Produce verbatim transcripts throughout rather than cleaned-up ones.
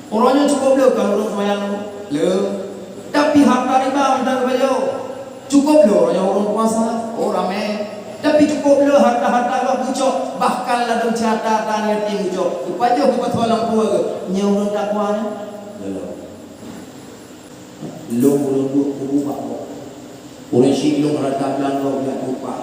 Uroe nyoe cukôp le ka ureueng seumayang, le. Tapi harta riba mantong geupajoh. Cukôp le uroe nyoe ureueng puasa, oh, ramé. Tapi cukôp le harta-harta geuh geucok, bahkan ladôm cit harta-harta yatim geucok. Geupajoh geupasoe lam kubu geuh. Nyoe ureueng takwa nyoe? Belum. Lôn ureueng duek kubu bak gob. Ureueng syiek lôn rata blang gob jak tupat.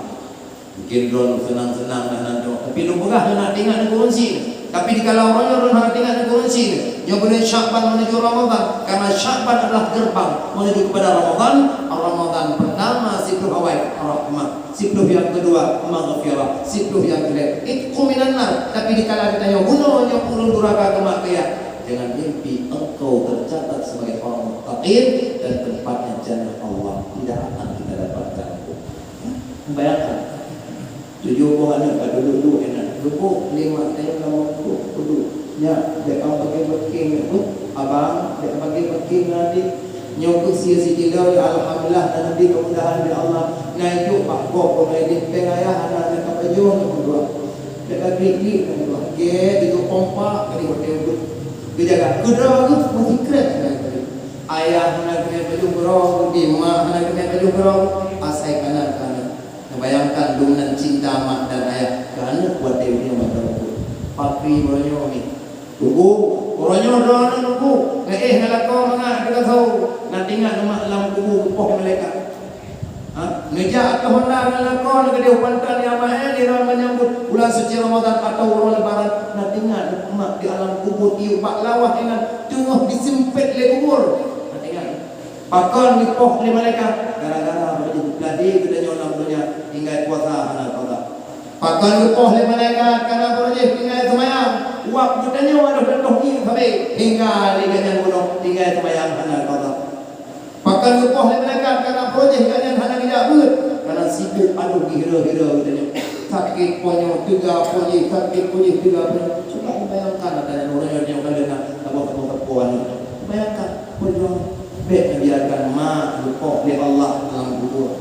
Mungkin droeneuh seunang-seunang dan nan droe. Tapi lôn peugah lôn hana teuingat neukureueng sie. Tapi dikala uroe nyoe droeneuh hana teuingat neukureueng sie. Nyoe buleuen Syakban menuju Ramadan. Karena Syakban adalah gerbang menuju kepada Ramadan. Ramadan pertama siplôh awai rahmah. Siplôh nyang keudua maghfirah. Siplôh nyang keulhèe itqu minan nar. Tapi dikala geutanyoe bunoe nyoe ureueng duraka keu mak keu yah, jangan mimpi engkau tercatat sebagai orang muttaqin dan tempatnya jannah Allah tidak akan kita dapatkan. Bayangkan, tujoh boh aneuk ka duek-duek inan, geubôh lé mak tanyoe lam mangkok, peuduek. Nyak, bèk bagé-bagé nyoe, abang, bèk bagé-bagé ngon adék. Nyoe keuh sie sikilo, alhamdulillah, na neubi keumudahan lé Allah. Na ijok bak gob, keunoe idéh péng ayah, hana, hana ka pajoh nyoe keudua. Bèk ka glik-glik nyoe keudua. Gèt, ijok kompak, kali watèe udép. Geujaga, keudroe geuh, meusikrek, kali. Ayah hana keuneuk pajoh keudroe, mak hana keuneuk pajoh keudroe, asai kana-kana. Neubayangkan dum nan cinta mak dan ayah keu aneuk watèe nyoe mantong. Pakri uroe nyoe mi. Kubu, uroe nyoe droeneuh kubu. Neuéh ngon lakoe mangat teugasoe. Na teuingat mak lam kubu geupoh malaikat. Ha? Neujak ateueh honda ngon lakoe neugeudeh u panton nyang mahé, nirang menyambut bulan suci Ramadan atau uroe Lebaran. Na teuingat mak di alam kubu tiep bak lawah inan teungoh jiseumpét lé kubur. Na teuingat. Pakon geupoh lé malaikat? Gara-gara beujeuet peuladi geutanyoe lam donya tinggai puasa hana qadha. Pakon geupoh lé malaikat? Karena beujeuet tinggai seumayang. Wab geutanyoe adoh-adoh ngieng sabe hingga lé gobnyan bunoe tinggai seumayang hana qadha. Pakon geupoh lé malaikat? Karena beujeuet gobnyan hana geujak beuet, karena sibuk adoh geuhira-hira geutanyoe. Sakét ponyoe teuga ponyoe, sakét ponyoe teuga ponyoe. Cuba bayangkan, ada yang orang yang kalian nak saboh-saboh aneuk. Bayangkan. Peue lom, bèk neubiarkan mak geupoh lé Allah lam kubur.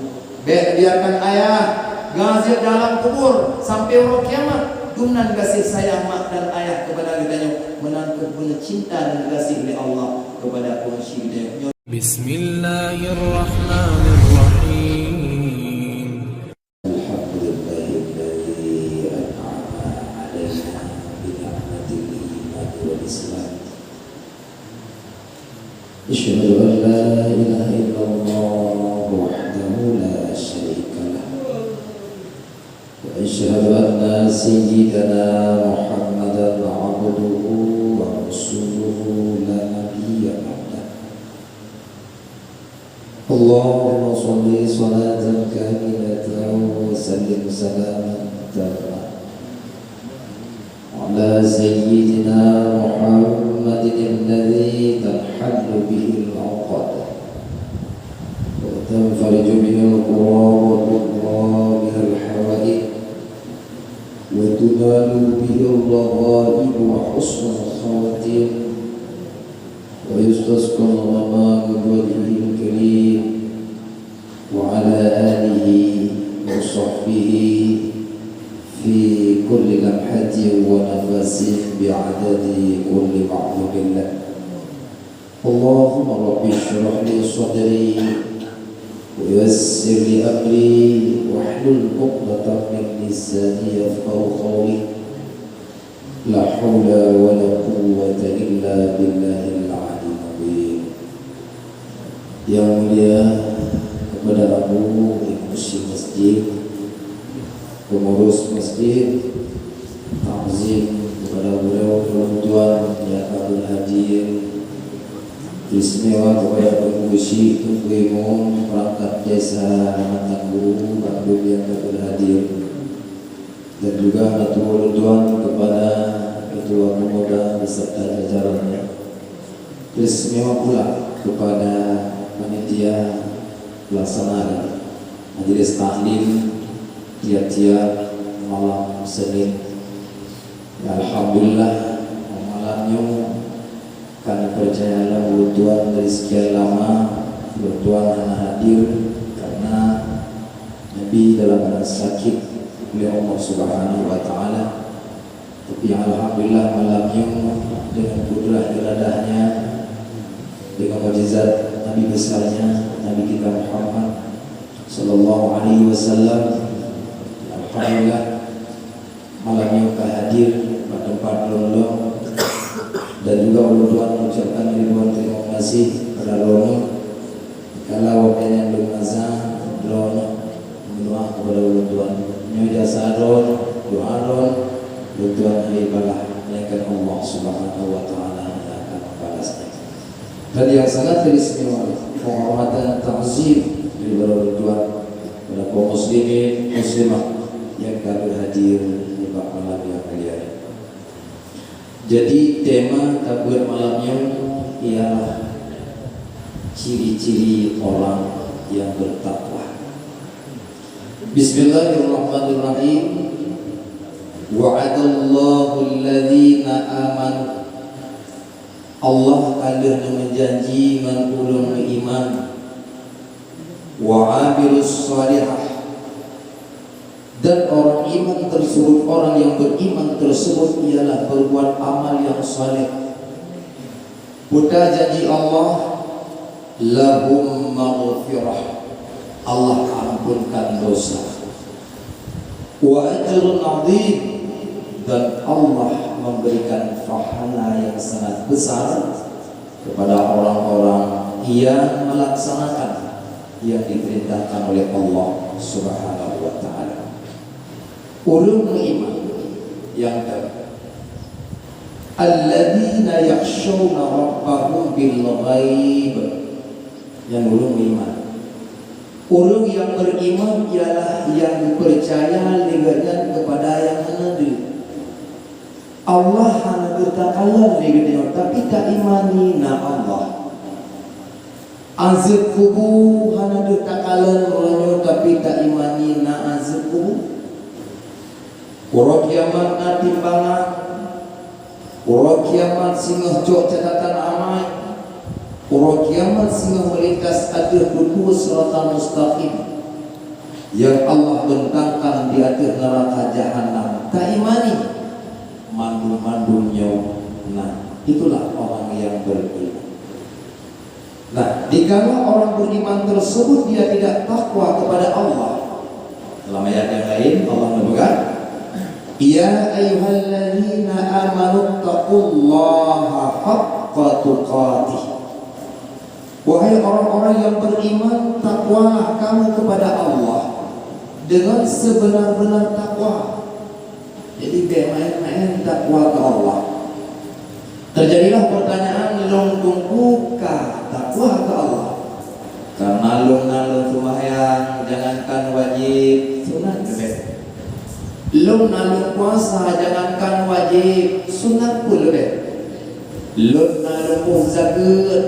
Bèk neubiarkan ayah gasien dalam kubur sampai uroe kiamat. Dum nan gaséh sayang mak dan ayah keupada geutanyoe, meunan kheueh beuneuh cinta dan gaséh lé Allah keupada ureueng syiek geutanyoe. Bismillahirrahmanirrahim. الحمد لله الذي أنعم علينا بنعمة الإيمان والإسلام. أشهد أن لا إله إلا الله وحده لا شريك له، وأشهد أن سيدنا محمدا عبده ورسوله لا نبي بعده. اللهم صل صلاة كاملة وسلم سلاما تاما على سيدنا محمد الذي تنحل به العقد وتنفرج به الكرب وتقضى بها الحوائج وتنال به الرغائب وحسن الخواتيم ويستسقى الغمام بوجهه الكريم وعلى آله وصحبه في كل لمحة ونفس بعدد كل معلوم لك. اللهم رب اشرح لي صدري ويسر لي أمري واحلل عقدة من لساني يفقهوا قولي. La haula wa la quwwata illa billahil aliyyil azim. Yang mulia kepada Abu Imam Masjid, pengurus masjid, takzim kepada beliau, ulôn tuan nyang ka hadir, istimewa kepada Teungku Chik, Teungku Imum, perangkat desa, mantan guru, bandum nyang ka hadir. Dan juga hana tuwo lôn tuan kepada Ketua Pemuda beserta jajarannya. Teristimewa pula kepada panitia pelaksana majelis taklim tiap-tiap malam Senin. Ya, alhamdulillah, malam nyoe Ka neupeucaya lom ulôn tuan dari sekian lama ulôn tuan hana hadir karena neubi dalam keadaan sakit oleh Allah Subhanahu wa Taala. Tapi alhamdulillah, malam nyoe dengan kudrah iradahnya Dengan mukjizat Nabi besarnya, Nabi kita Muhammad sallallahu alaihi wasallam. Alhamdulillah, malam nyoe ka hadir bak teumpat lôn-lôn, dan juga ulôn tuan mengucapkan ribuan terima kasih kepada lôn. Kalau awak nyan lôn azan, lôn meudoa kepada ulôn tuan. Nyoe jasa lôn, doa lôn, ulôn tuan hana balah, melainkan Allah Subhanahu wa Taala yang akan membalasnya. Dan yang sangat teristimewa, penghormatan takzim daripada ulôn tuan kepada kaum muslimin muslimah yang ka berhadir di malam yang mulia ini. Jadi, tema tabeuet malam nyoe ialah ciri-ciri orang yang bertakwa. Bismillahirrahmanirrahim. Wa'adallahu alladhina amanu. Allah ka lheueh meujanji ngon ureuëng meuiman, wa amilus salihah, dan orang iman tersebut, orang yang beriman tersebut ialah berbuat amal yang saleh. Peue janji Allah, lahum maghfirah, Allah ampunkan dosa. Wa ajrun azim, dan Allah memberikan pahala yang sangat besar kepada orang-orang yang melaksanakan yang diperintahkan oleh Allah Subhanahu wa Taala. Ureuëng meuiman yang ke alladzina yakhshawna rabbahum bil ghaib. Nyang ureuëng meuiman. Ureuëng yang beriman ialah yang percaya lé gobnyan kepada yang hana deuh. Allah hana deuh takalon lé geutanyoe, tapi taimani na Allah. Azeueb kubu hana deuh takalon uroe nyoe, tapi taimani na azeueb kubu. Uroe kiamat na timbangan. Uroe kiamat singoh cok catatan amai. Uroe kiamat singoh meulintas ateueh buku siratal mustaqim. Yang Allah bentangkan di ateueh neraka jahanam. Taimani mandum-mandum nyoe na. Itulah orang yang beriman. Nah, dikala orang beriman tersebut dia tidak takwa kepada Allah. Dalam ayat yang lain Allah menyebutkan, "Ya ayyuhalladzina amanu taqullaha haqqa tuqatih." Wahai orang-orang yang beriman, takwalah kamu kepada Allah dengan sebenar-benar takwa. Jadi, bék maén-maén takwa keu Allah. Terjadilah pertanyaan, lôn teungku ka takwa keu Allah? Karena lôn na lôn seumayang, jangankan wajib, sunat leubeh. Lôn na lôn puasa, jangankan wajib, sunat pun leubeh. Lôn na lôn poh zakeuet,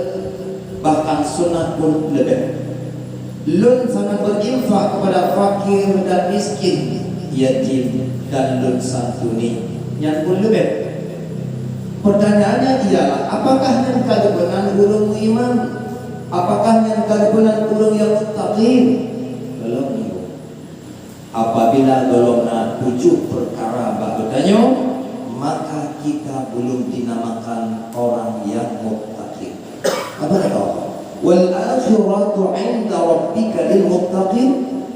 bahkan sunat pun leubeh. Lôn sangat berinfak kepada fakir dan miskin, yatim, dan lôn santuni, nyan pun leubeh. Pertanyaannya ialah, apakah nyan ka geupeunan ureuëng meuiman? Apakah nyan ka geupeunan ureuëng nyang muttaqin? Gohlom nyoe. Apabila gohlom na tujoh peukara bak geutanyoe, maka kita belum dinamakan orang yang muttaqin. Apa kata Allah? "Wal akhiratu 'inda rabbika lil muttaqin,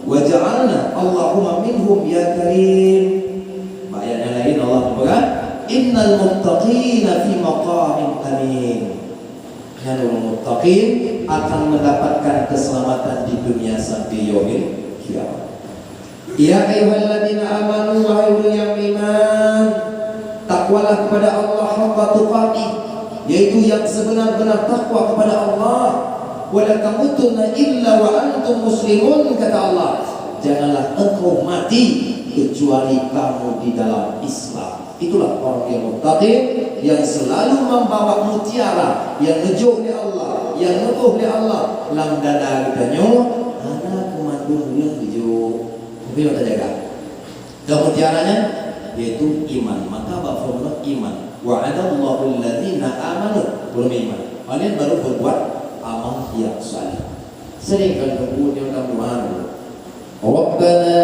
wa ja'alna Allahumma minhum ya karim." Bak ayat nyang laén Allah meunyoe, "Innal muttaqina fi maqamin amin." Nyan ureuëng muttaqin akan mendapatkan keselamatan di dunia sampai yaumil qiyamah. Ya ayyuhalladzina amanu, wahai ureuëng nyang meuiman, takwalah kepada Allah haqqa tuqatih, yaitu yang sebenar-benar takwa kepada Allah. Wa la tamutunna illa wa antum muslimun, kata Allah. Janganlah engkau mati kecuali kamu di dalam Islam. Itulah orang yang muttaqin, yang selalu membawa mutiara yang neujok lé Allah, yang neuboh lé Allah lam dada geutanyoe, hana keu mandum ureuëng geujok. Mungkin kita jaga. Dan mutiara nyan yaitu iman. Maka bak formula iman. Wa'adallahu alladzina amanu, belum iman. Kalian baru berbuat amal yang saleh. Sering kan geupeue nyoe dalam doa dulu. Rabbana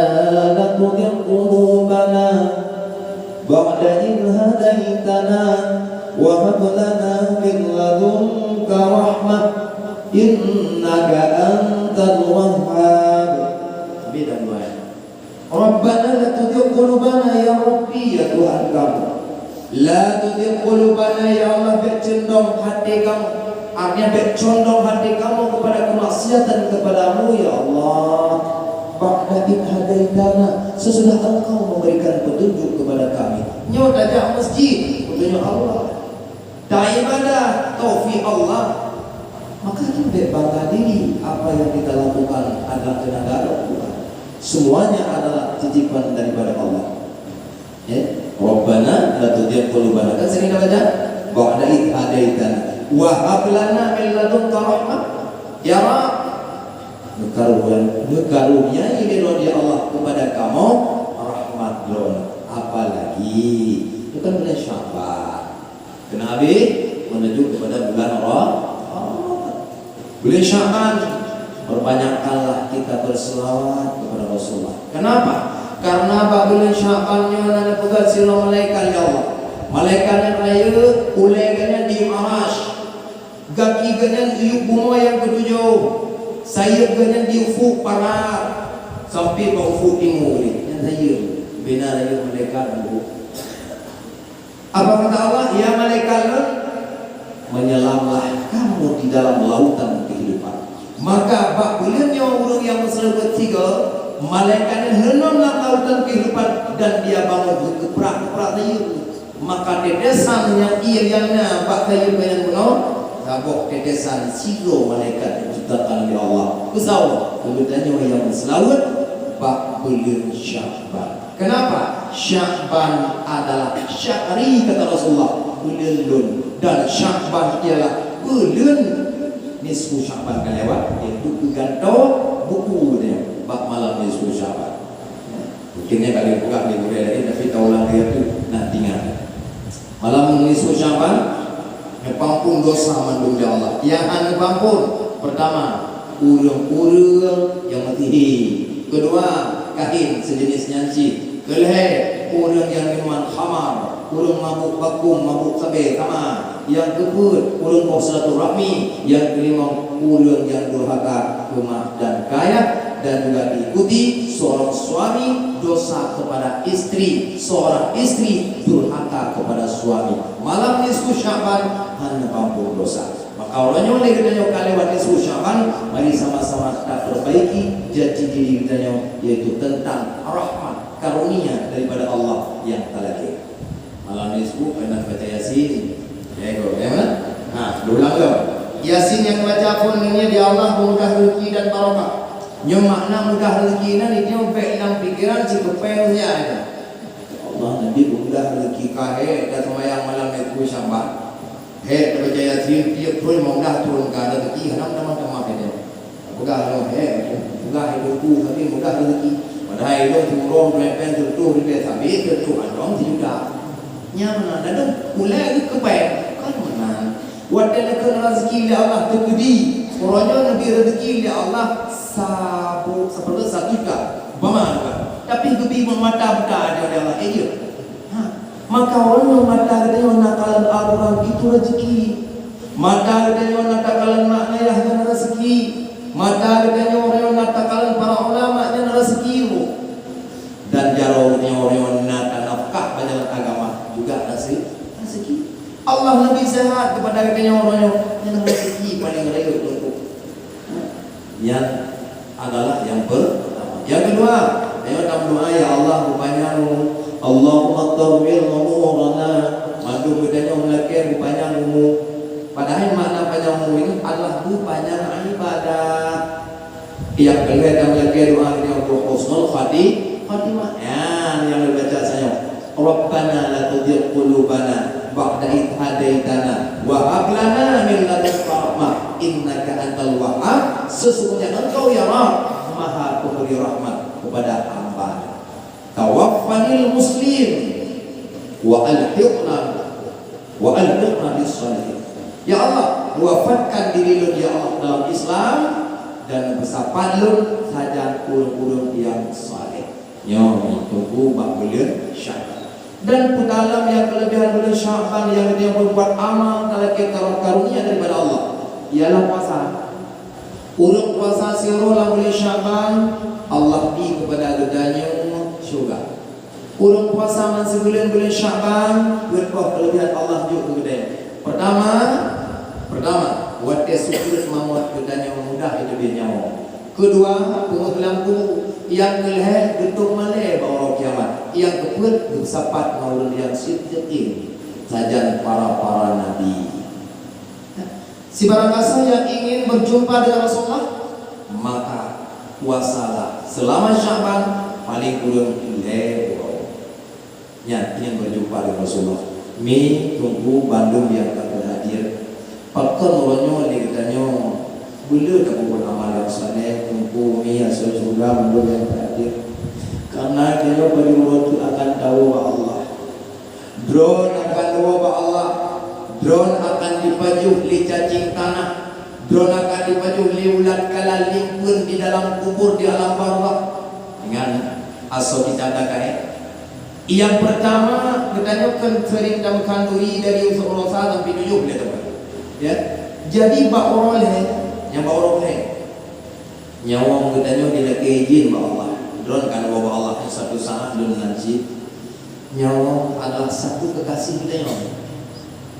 la tuzigh qulubana ba'da idh hadaytana wa hab lana min ladunka rahmah innaka antal wahhab. Beda dua ayat. Rabbana la tuzigh qulubana, ya Rabbi, ya Tuhan kamoe. La tuzigh qulubana, ya Allah, bék condong até kamoe. Artinya, bék condong até kamoe kepada kemaksiatan kepada-Mu, ya Allah. Ba'da idh hadaitana, sesudah Engkau memberikan petunjuk kepada kami. Nyoe tajak masjid, petunjuk Allah. Taibadah, taufik Allah. Maka, kita bangga diri, apa yang kita lakukan adalah tenaga Allah. Semuanya adalah titipan daripada Allah. Ya, Rabbana la tuzigh qulubana. Kan sering kita baca? Ba'da idh hadaitana. Wa hab lana min ladunka rahmah. Ya Rabb, neukaru-, neukaruniai lé Droe, ya Allah, kepada kamoe rahmat Droe. Apalagi, itu kan bulan Syaban. Keuneuk habéh, menuju kepada bulan Ra-, Ramadhan. Bulan Syaban, perbanyakkanlah kita berselawat kepada Rasulullah. Kenapa? Karena bak bulan Syaban nyoe na neupeugah sidroe malaikat, ya Allah. Malaikat nyan rayeuk, ulée geuh nyan di Arasy. Gaki geuh nyan di bumoe nyang keutujôh. Sayeuep geuh nyan di ufuk barat. Sampai bak ufuk timu nyan sayeuep. Bina rayeuk malaikat nyan. Apa kata Allah? "Ya malaikat Lôn, menyelamlah kamu di dalam lautan kehidupan." Maka bak buleuen nyoe ureuëng nyang meuseuleuweut sigoe, malaikat nyan heunom lam lautan kehidupan dan dia bangun keu prak-prak sayeuep. Maka tetesan nyang ie nyang na bak sayeuep nyan bunoe, saboh tetesan sidroe malaikat diciptakan lé Allah. Peusawah keu geutanyoe nyang meuseulaweuet bak buleuen Syakban. Kenapa? Syakban adalah syahri, kata Rasulullah, buleuen lôn, dan Syakban ialah buleuen nisfu Syakban ka lewat, iaitu geugantoe buku dia bak malam nisfu Syakban. Mungkin nyan ka lheueh peugah lé gurée laén, tapi taulang lé tu nah tinggai. Malam nisfu Syakban, neupeuampon dosa mandum lé Allah. Nyang hana neupeuampon, pertama, ureuëng-ureuëng nyang meusihé. Keudua, kahin seujeuneuh nyan cit. Keulhée, ureuëng nyang minuman khamar, ureuëng mabök bakum, mabök sabe sama. Nyang keupeuet, ureuëng boh silaturahmi. Nyang keulimong, ureuëng nyang durhaka keu mak dan keu ayah. Dan juga diikuti seorang suami dosa kepada istri, seorang istri durhaka kepada suami. Malam nisfu Syakban hana neupeuampon dosa. Maka uroe nyoe lé geutanyoe ka lewat nisfu Syakban, mari sama-sama taperbaiki jati diri geutanyoe, yaitu tentang rahmat karunia daripada Allah nyang talakée. Malam nisfu keunan baca Yasin. Ya, itu, ya, kan? Ha, diulang lom. Yasin nyang baca phon nyan, "Ya Allah, mudah rezeki dan barokah." Nyoe makna mudah rezeki nyan, itu bék lam pikiran si keupeng saja. Allah, Nabi mudah rezeki ka hék, dah sembahyang malam nisfu Syakban. Hék, baca Yasin, tiep phon mudah turun ka rezeki, hana tamah-tamah itu. Peugah nyoe, eh, peugah hai Teungku, tapi mudah rezeki. Padahai lôn siuroe dua pèng, teutuh ribèe sabe, teutuh anong sijuta. Nyan meunan, ladôm ulèe geuh keubèe, kon meunan. Watèe lakèe na rezeki lé Allah teukeudi, uroe nyoe neubri rezeki lé Allah sabu-, sapeue, satu juta. Umpama kan. Tapi geubri mata buta aja lé Allah, eh, jeuet. Ha. Maka uroe nyoe mata geutanyoe na kalon Al-Quran, itu rezeki. Mata geutanyoe na takalon mak ayah nyan rezeki. Mata geutanyoe uroe nyoe na takalon para ulama nyan rezeki. Dan jaroe geutanyoe uroe nyoe na tanafkah bak jalan agama juga reze-, rezeki. Allah neubri sehat keupada geutanyoe uroe nyoe, nyan rezeki paleng rayeuk teungku. Nyan adalah nyang pertama. Nyang keudua, ayo tameudoa, "Ya Allah, peupanyang umu-, Allahumma tawwil umurana." Mandum geutanyoe meulakèe peupanyang umu. Padahai makna panyang umu nyoe adalah peupanyang ibadah. Nyang keulhèe tameulakèe doa nyoe husnul khati-, khatimah. Nyan nyang neubaca sanyoe. Rabbana la tuzigh qulubana ba'da idh hadaitana wa hab lana min ladunka rahmah innaka antal wahhab. Sesungguhnya Engkau, ya Rabb, Maha Pemberi rahmat kepada hamba. Tawaffani muslim wa alhiqna, wa alhiqna bis salihin. Ya Allah, wafatkan diri lôn, ya Allah, dalam Islam, dan peusapat lôn sajan ureueng-ureueng nyang saleh. Nyoe teungku bak buleuen Syakban. Dan peue talam nyang keuleubehan buleuen Syakban nyang geutanyoe peubuet amal talakèe kar-, karunia daripada Allah, ialah puasa. Ureuëng puasa siuroe lam buleuen Sya'ban, Allah bi keupada geutanyoe syeuruga. Ureuëng puasa ban sibuleuen buleuen Sya'ban, peuet boh keuleubihan Allah jok keu geutanyoe. Peurtama, peurtama, watée sukôt mamot geutanyoe mudah jiteubiet nyawöng. Keudua, peungeuh lam kubu. Nyang keulhée, geutôb malée bak uroe kiamat. Nyang keupeuet, geusapat ngon ureuëng nyang syiek yakin, sajan para-para nabi. Sibarang gasoe nyang ingin berjumpa dengan Rasulullah, maka puasalah selama Sya'ban, paling kureueng lhée uroe. Nyan ingin berjumpa dengan Rasulullah. Mi, Teungku, bandum nyang ka hadir. Pakon uroe nyoe lé geutanyoe beu le tapeubuet amal nyang saleh, Teungku, mi, asoe syeuruga, bandum nyang ka hadir. Karena geutanyoe bak uroe teuk akan tawoe bak Allah. Droeneuh akan woe bak Allah. Droeneuh akan jipajoh lé cacing tanah. Droeneuh akan jipajoh lé ulat kala limpeuen di dalam kubur di alam barzakh. Ingat, asoe kitab takai. Nyang peurtama, geutanyoe kon seuring tameukan duri dari uroe sa sampai tujoh lé teuma. Ya. Jadi bak uroe lhée, nyang bak uroe lhée. Nyawöng geutanyoe dilakée idhin bak Allah. Droeneuh kan woe bak Allah, satu saat lôn nan cit. Nyawöng adalah satu keukaséh geutanyoe.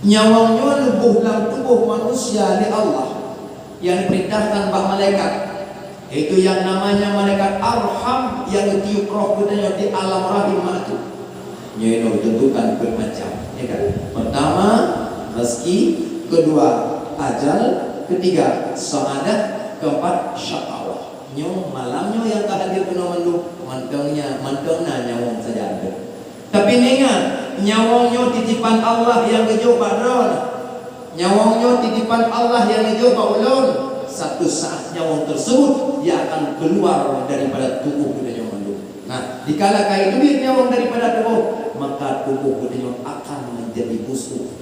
Nyawöng nyoe neuboh lam tuboh manusia lé Allah, nyang dipeurintahkan bak malaikat, yaitu nyang namanya malaikat arham nyang geutiup roh geutanyoe di alam rahim mak teuh. Nyoe inoe geuteuntukan peuet macam, ya kan? Peurtama, rezeki, keudua, ajal, keutiga, sa'adah, keumpat, syakawah. Nyoe malam nyoe nyang ka hadir keunoe mandum, mantong nyan, mantong na nyawöng sajan teuh. Tapi ingat, nyawöng nyoe titipan Allah nyang geujok bak droeneuh. Nyawöng nyoe titipan Allah nyang geujok bak ulôn. Satu saat nyawöng tersebut, ia akan keluar daripada tuboh geutanyoe mandum. Nah, dikala ka jiteubiet nyawöng daripada tuboh, maka tuboh geutanyoe akan menjadi busuk.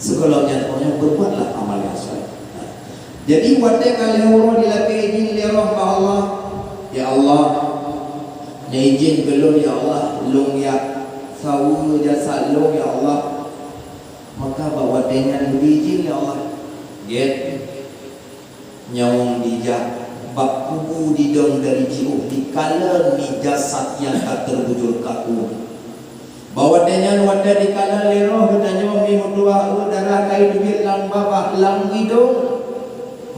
Sigohlom nyan, pokoknya berbuatlah amal yang saleh. Nah, jadi watée ka lhée uroe dilakée idhin lé roh bak Allah, "Ya Allah, neuidhin keu lôn, ya Allah, lôn jak saweue jasad lôn, ya Allah." Maka bak watée nyan geubi idhin lé Allah. Gét. Nyawöng dijak bak kubu didong dari jiôh dikalon di jasad nyang ka teubujur kaku. Bak watée nyan watée dikalon lé roh geutanyoe mi meutuah, darah ka jiteubiet lam babah lam idong,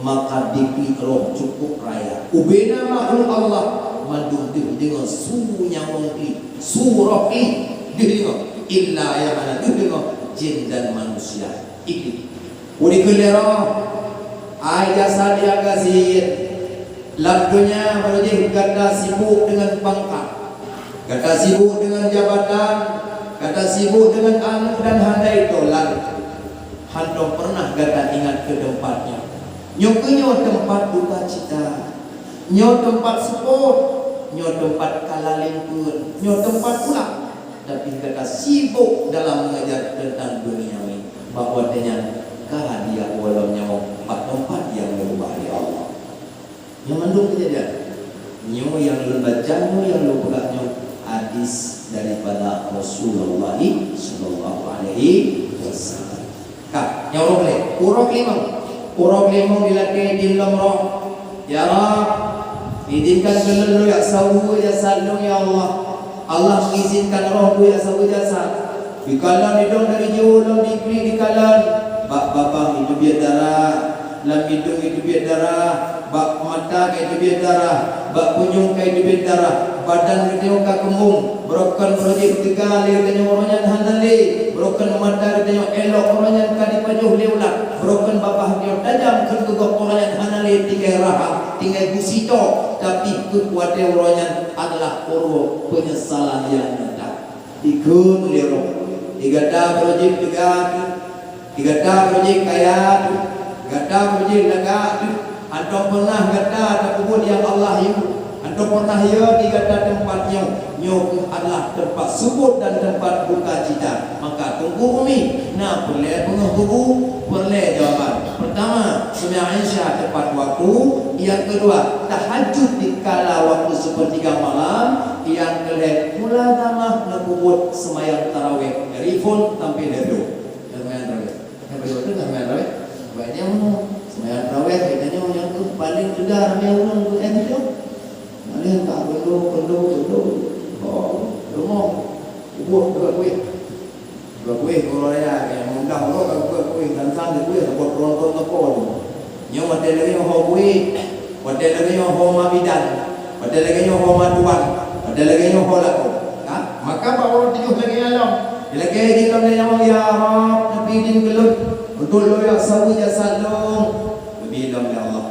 maka diklik roh cukup raya. Ubena makhluk Allah mandum deuh deungoe su nyawöng pih, su roh pih deuh deungoe, illa nyang hana deuh deungoe jin dan manusia. Iklik. Uroe keu lhée roh, hai jasad nyang gasien, lam donya barô jih gata sibuk deungon pangkat, gata sibuk deungon jabatan, gata sibuk deungon aneuk dan handai tolan. Hántom peureunah gata ingat keu teumpat nyoe. Nyoe keuh nyoe teumpat dukacita, nyoe teumpat seupôt, nyoe teumpat kala limpeuen, nyoe teumpat pulang. Tapi gata sibuk dalam mengejar tentang duniawi. Bak watée nyan ka hadiah ulôn nyoe bak teumpat nyang meurubah lé Allah. Nyang mandum keujadian nyoe nyang lôn baca, nyoe nyang lôn peugah nyoe hadis daripada Rasulullah sallallahu alaihi wasallam. Ka, nyang uroe lhée, uroe limong. Uroe limong dilakée idhin lom roh. Ya Rabb, izinkan keu lôn lôn jak saweue jasad lôn, ya Allah. Allah mengizinkan roh lôn jak saweue jasad. Dikalon idong dari jiôh lom diklik dikalon. Bak babah jiteubiet darah, lam idong jiteubiet darah, bak mata ka jiteubiet darah, bak punyueng ka jiteubiet darah, badan geutanyoe ka keumong, barokon barô jih teuga lé geutanyoe uroe nyan hana lé, barokon mata geutanyoe elok uroe nyan ka dipajoh lé ulat, barokon babah geutanyoe tajam kheun geugob uroe nyan hana lé tinggai rahang, tinggai gusi tok, tapi keuh watée uroe nyan adalah uroe peunyesalan nyang nyata. Dikheun lé roh, di gata barô jih teuga teuh, di gata barô jih kaya teuh, di gata barô jih lagak teuh, hántom peureunah gata tapeubuet nyang Allah yue, hántom peureunah yue di gata teumpat nyoe. Nyoe kheueh adalah teumpat seupôt dan teumpat dukacita. Maka Teungku Umi, na peureulée beungoh kubu, peureulée jawaban. Peurtama, seumayang Isya tepat waktu. Nyang keudua, tahajud di kala waktu seupeurtiga malam. Nyang keulhée, mulazamah neupeubuet seumayang tarawéh dari phon sampai dari droe. Seumayang tarawéh. Nyang keudua tu seumayang tarawéh. Baik dia mau seumayang tarawéh, kita nyoe Dah ramé ureueng tu, eh, tu. Mana tak perlu, perlu, perlu. Oh, rumah. Buat dua kuih. Dua kuih, dua raya, yang mudah lo, dua kuih, dan san dua kuih, buat ronton toko tu. Nyoe watèe lagèe nyoe ho kuih, watèe lagèe nyoe ho ma bidan, watèe lagèe nyoe ho ma tuan, watèe lagèe nyoe ho lakoe. Ha? Maka bak uroe tujoh lagèe nyan lom. Lagèe jih lom lé nyoe, "Ya Rabb, neubi din keu lôn, untuk lôn jak saweue jasad lôn." Neubi lom lé Allah.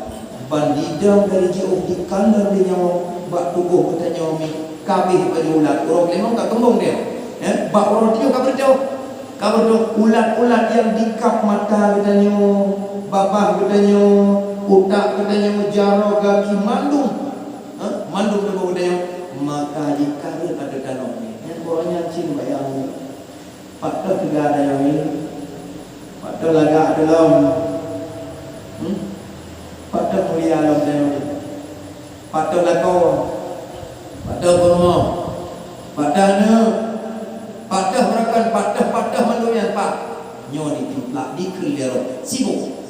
Ban didong dari jiôh dikalon lé nyoe bak tuboh geutanyoe mi ka abéh baju ulat. Uroe limong ka keumbông dia. Eh, bak uroe tujoh ka beutôi. Ka beutôi ulat-ulat nyang dikab mata geutanyoe, babah geutanyoe, utak geutanyoe, jaroe, gaki mandum. Eh, mandum tuboh geutanyoe. Maka jikareuet ateueh tanoh nyoe. Nyan uroe nyan cit bayang. Pat teuh teuga tanyoe nyoe? Pat teuh lagak teuh lom? Hmm? Pat teuh mulia lom tanyoe nyoe? Pat teuh lakoe? Pat teuh peurumoh? Pat teuh aneuk? Pat teuh rakan? Pat teuh, pat teuh mandum nyan pat? Nyoe ditimplak, dikheun lé roh, sibok.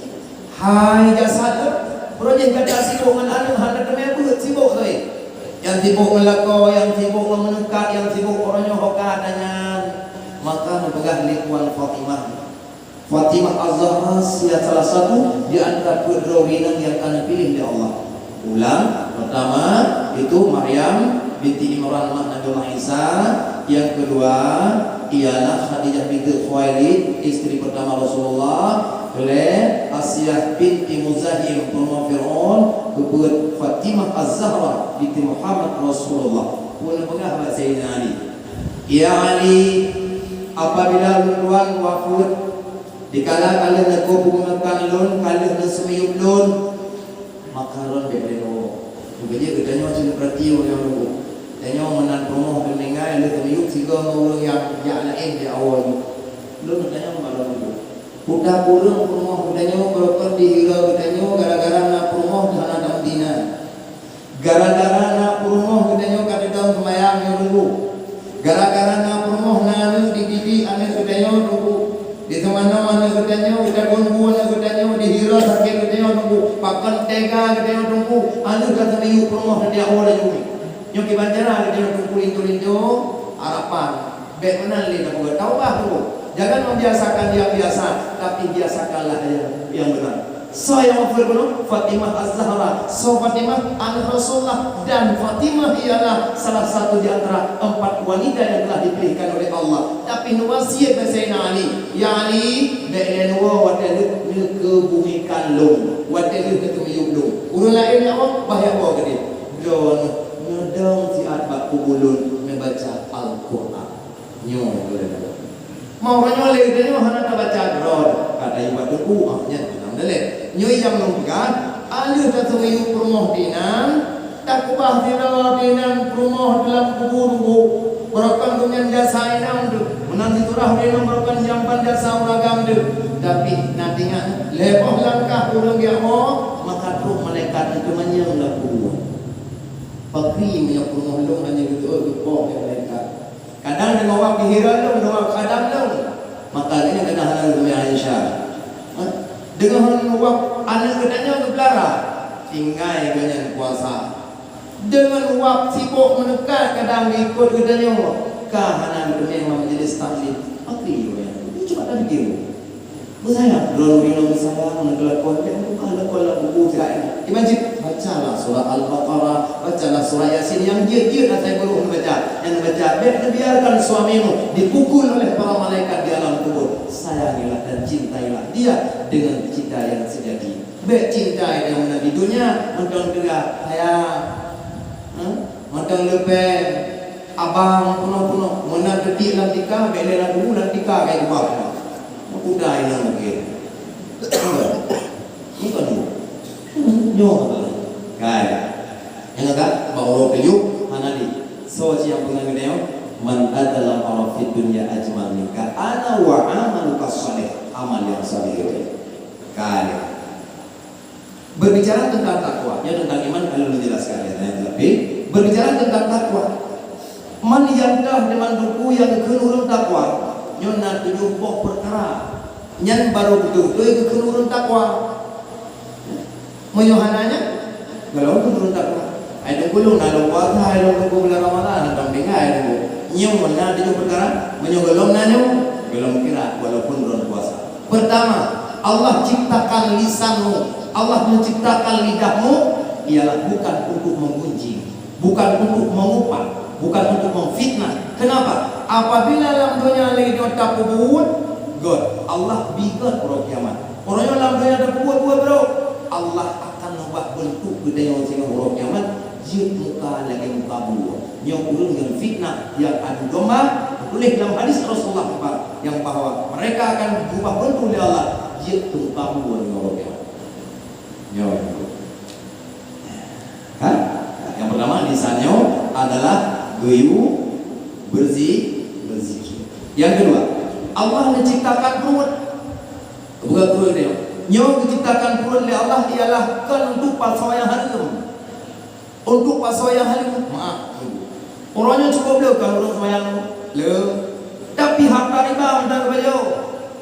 Hai jasad tu, uroe jih gata sibok ngon aneuk, hana teumé beuet, sibok sabe. Nyang sibok ngon lakoe, nyang sibok ngon meuneukat, nyang sibok uroe nyoe ho ka ata nyan. Maka neupeugah lé Puan Fatimah. Fatimah Az-Zahra sia salah satu di antara peuet droe inong nyang ka neupiléh lé Allah. Ulang, pertama itu Maryam binti Imran, mak Nabi Allah Isa. Yang kedua ialah Khadijah binti Khuwailid, istri pertama Rasulullah. Keulhèe, Asiah binti Muzahim, peurumoh Fir'aun. Keupeuet, Fatimah Az-Zahra binti Muhammad Rasulullah. Peue neupeugah bak Saidina Ali, "Ya Ali, apabila ulôn tuan wafeuet, dikala ka lheueh neuko peungeulukan lôn, ka lheueh neuseumiyueb lôn, maka lôn bék lé woe." Mungken jih geutanyoe cit neupeurati ureueng nyang lôn. Tanyoe meunan peurumoh lôn tinggai, lheueh teumiyueb sigoe ngon ureueng nyang jak laén di awai nyoe. Lôn geutanyoe meunan lôn. Puta kureueng peurumoh geutanyoe, barokon dihira geutanyoe gara-gara na peurumoh hana tameudinan. Gara-gara na peurumoh geutanyoe ka teudong seumayang nyoe teungku. Gara-gara na peurumoh na aneuk dididik aneuk geutanyoe teungku. Diseumanoe aneuk geutanyoe, geutanyoe bu aneuk geutanyoe, dihira sakét geutanyoe teungku. Pakon tega geutanyoe teungku, aneuk ka teumiyueb peurumoh setiap uroe laju. Nyoe kiban cara geutanyoe teungku linto-linto harapan. Bék meunan lé tapeugah, taubah teungku. Jangan membiasakan yang biasa, tapi biasakanlah yang, yang benar. Soe nyang wafeuet bunoe? Fatimah Az-Zahra. Soe Fatimah? Aneuk Rasulullah. Dan Fatimah ialah salah satu di antara empat wanita yang telah dipilihkan oleh Allah. Tapi neuwasiet bak Saidina Ali, "Ya Ali, bék lé neuwoe watèe lheueh neukeubumikan lôn, watèe lheueh neukeumiyueb lôn." Ureueng laén jak woe, bah jak woe keudéh. Droeneuh neudong siat bak kubu lôn neubaca Al-Quran. Nyoe keuh. Mau uroe nyoe lé geutanyoe hana tabaca droe, ka tayue bak teungku, ah, nyan meunan daleh. Nyoe nyang lôn peugah, aleuh taseumiyueb peurumoh dinan, takeubah sidroe dinan peurumoh dalam kubu teungku. Barokon deungon jasa inong teuh, meunan sisurah ureueng inong barokon jampan jasa ureueng agam teuh. Tapi na teuingat, lhèe boh langkah ureueng geujak woe, maka trok malaikat nyan teumanyong lam kubu. Pakri meunyoe peurumoh lôn hana geutu'oh geupoh lé malaikat. Kadang deungon wab dihira lôn, deungon wab khadam lôn. Maka lagèe nyan kadang hana geumeu'ah Aisyah. Ha? Deungon wab aneuk geutanyoe geupeulara, tinggai geuh nyan puasa. Deungon wab sibok meuneukat kadang geuikot geutanyoe, ka hana geuteumé lam majlis taklim. Pakri geuh nyan. Cuba tapiké. Beusayang, droeneuh inong beusayang, meunan keu lakoe, bék meutuah lakoe lam kubu sira nyan. Kiban cit, bacalah surah Al-Baqarah, bacalah surah Yasin nyang jeuet-jeuet asai beurôh neubaca. Nyang neubaca, bék neubiarkan suamimu dipukul oleh para malaikat di alam kubur. Sayangilah dan cintailah dia dengan cinta yang sejati. Bék cinta nyang meunan di dunia, mantong teuga, sayang. Hah? Mantong leupeng, abang peunoh-peunoh, meunan teubiet lam tika, bék lé lam buku, lam tika ka keubah. Meukuda inong lagèe. Bukan tu. Nyoe tu. Kan. Nyang agak bak uroe keujeuet hana di. Soe cit nyang peugah geutanyoe, "Man adlam arafid dunya ajmal minka, ana wa amaluka shalih." Amal nyang saleh itu. Kan. Berbicara tentang takwa, nyoe tentang iman ka lôn jelaskan ya, tapi berbicara tentang takwa, man nyang ka deungon buku nyang kheun ureueng takwa, nyoe na tujoh boh peukara. Nyan baru beutôi-beutôi kheun ureueng takwa. Meunyoe hana nyan, Kalau ureuëng takwa, ai teungku lôn na lôn puasa, ai lôn teungku bulan Ramadhan, hana tinggai ai teungku. Nyoe na tujoh peukara, meunyoe gohlom na nyoe, gohlom kira walaupun droen puasa. Pertama, Allah ciptakan lisanmu, Allah menciptakan lidahmu ialah bukan untuk menggunjing, bukan untuk mengumpat, bukan untuk memfitnah. Kenapa? Apabila lam donya lagée nyoe tapeubuet, göt, Allah bi göt uroe kiamat. Uroe nyoe lam donya tapeubuet buet brok, Allah akan ubah beuntuk geutanyoe singoh uroe kiamat, jeuet muka lagée muka buoe. Nyoe ureuëng nyang fitnah, nyang adu domba, teutuléh lam hadis Rasulullah nyang bahwa mereka akan geubah beuntuk lé Allah, jeuet keu muka buoe nyoe uroe kiamat. Nyoe. Ha? Yang pertama, lisan nyoe adalah geuyue berzi-, berzikir. Yang kedua, Allah menciptakan perut. Bukan perut dia. Nyoe diciptakan perut lé Allah ialah kon untuk pasoe nyang hareuem. Untuk pasoe nyang hareuem, maaf. Uroe nyoe cukup le kon ureuëng seumayang le. Tapi harta riba mantong geupajoh.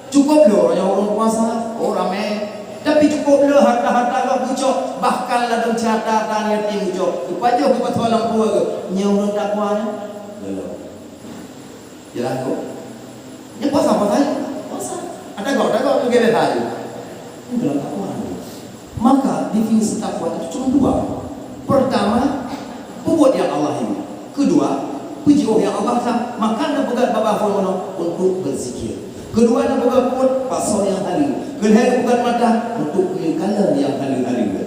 Cukup le uroe nyoe ureuëng puasa, oh ramé. Tapi cukup le harta-harta geuh bucok, bahkan ladôm cata-cata yatim bucok. Geupajoh geupasoe lam peue geuh, nyoe ureuëng takwa nyoe. Belum. Jelas, Bu? Nyoe puasa, puasa, puasa. Ada gok, ada gok, tu gaya saja. Ini dalam takwa. Maka, definisi takwa itu cuma dua. Pertama, peubuet nyang Allah ridha. Kedua, peujiôh nyang Allah that. Maka, neupeugah babah phon untuk berzikir. Kedua, neupeugah peubuet pasoe nyang haleue. Keulhèe neupeugah mata untuk keu kalon nyang haleue-haleue.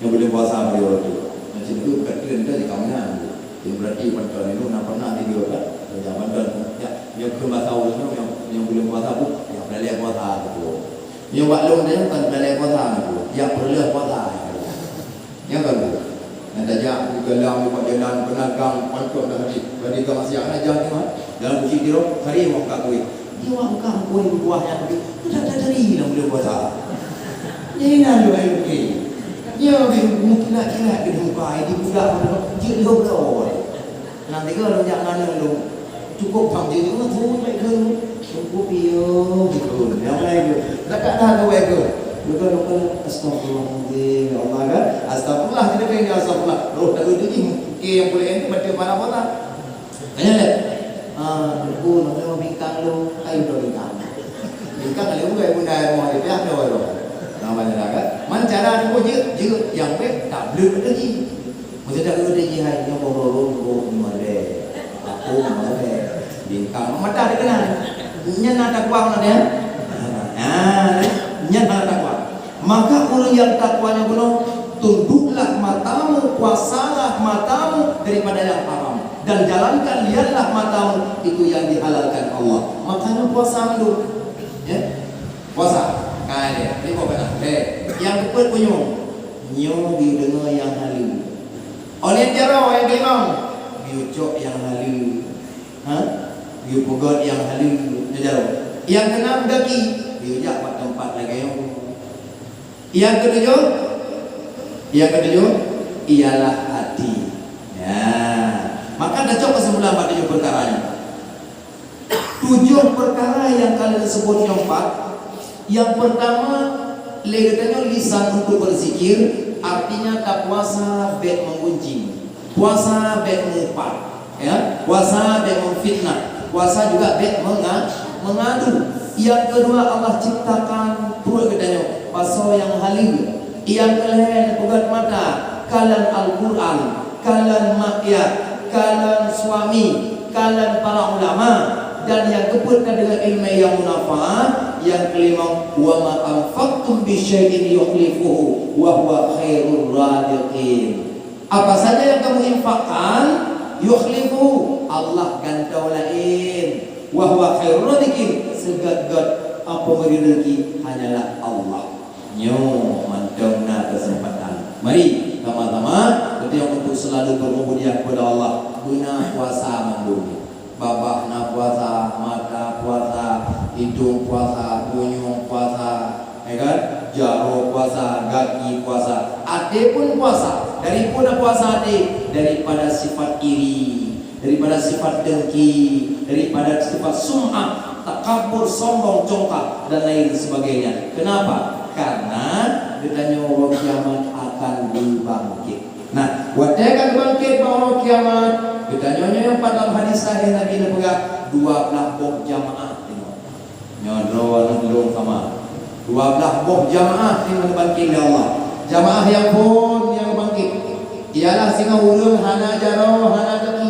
Nyang buleuen puasa beliau tu. Macam tu bukan kira kita di kawanan tu. Jadi berarti pantôn ni nak pernah tidur kan? Yang pantôn ya, yang ke masa ulun yang, yang buleuen puasa tu, yang peulalé puasa tu. Yang wak lôn dia bukan peulalé puasa tu. Yang peureuleueh puasa. Yang kan tu. Yang tajak di dalam, di jalan, penagang, pantôn dah habis. Berarti kau masih anak jangan tu, ha? Dalam kursi tidur, hari mau buka kuih. Dia buka kuih buah yang tu. Udah tak dari dalam buleuen puasa. Jadi na lôn ai lukée. Nyoe beh meukilat-kilat keu muka, di budak jeuet lhok lôn. Nang tiga lôn jak ngan lôn. Cukup tham jeuet nyoe tu baik keu. Cukup piye gitu. Nyang lain tu. Dekat dah tu baik keu. Bukan, bukan. Astagfirullahaladzim. Ya Allah kan. Astagfirullah, kita kena astagfirullah. Roh tak ada tu jih. Okey, yang boleh ni baca para bola. Tanya lé. Ah, teungku, nyoe bingkang lôn, ayo dua bingkang. Bingkang lé ugai bunda moh di pihak dua lôn. Nama jaga kan? Man cara teungku jeuet, jeuet nyang bek tak bleuet lagi. Mesti tak bleuet lagi hai, nyang boh lôn, boh lima lé. Aku lima lé. Bingkang mata dikenal. Nyan na takwa mana dia? Ah, nyan na takwa. Maka ureuëng nyang takwa nyan bunoe, tunduklah matamu, puasalah matamu daripada yang haram, dan jalankan lihatlah matamu itu yang dihalalkan Allah. Makanya puasa mandum. Ya? Puasa. Kai dia. Ini kau kena. Eh, yang keempat punyung. Nyoe dideungoe yang halu. Oleh tiara yang kelimang. Diucok yang halu. Ha? Dipeugöt yang halu. Yang keenam gaki. Diujak bak tempat lagèe nyoe. Yang ketujuh, yang ketujuh ialah hati. Ya. Maka tacok kesimpulan bak tujuh perkara nyoe. Tujuh perkara yang ka lheueh seubut nyoe pat. Yang pertama, lé geutanyoe lisan untuk berzikir, artinya tapuasa bèk meugunci. Puasa bèk meupat, ya. Puasa bèk meufitnah. Puasa juga bèk menga-, mengadu. Yang kedua, Allah ciptakan pruet geutanyoe, pasoe nyang haleue. Yang kelhèe, peugöt mata, kalon Al-Quran, kalon maksiat, kalon suami, kalon para ulama, dan yang keupeuet ka deungon ileumèe nyang munafaah, yang keulima, wa ma anfaqtum bi syai'in yukhlifuhu wa huwa khairur raziqin. Apa saja yang kamu infakkan, yukhlifu, Allah gantoe laén. Wa huwa khairur raziqin, seugöt-göt peubri reuzeki hanyalah Allah. Nyoe mantong na keuseumpatan. Mari, sama-sama, beutôi untuk selalu berubudiyah kepada Allah. Beuna puasa mandum. Babah na puasa, mata puasa, idong puasa, punyueng puasa, ya kan? Jaroe puasa, gaki puasa, até pun puasa. Dari peue na puasa até? Daripada sifat iri, daripada sifat dengki, daripada sifat sum'ah, takabur, sombong, congkak, dan lain sebagainya. Kenapa? Karena geutanyoe uroe kiamat akan geubangkét. Nah, watée ka geubangkét bak uroe kiamat, geutanyoe nyoe pat lam hadis sahih Nabi neupeugah, dua blaih boh jamaah teuh. Nyoe droe aneuk lôn sama. Dua blaih boh jamaah nyang geubangkét lé Allah. Jamaah nyang phon nyang geubangkét ialah singoh ureuëng hana jaroe, hana gaki.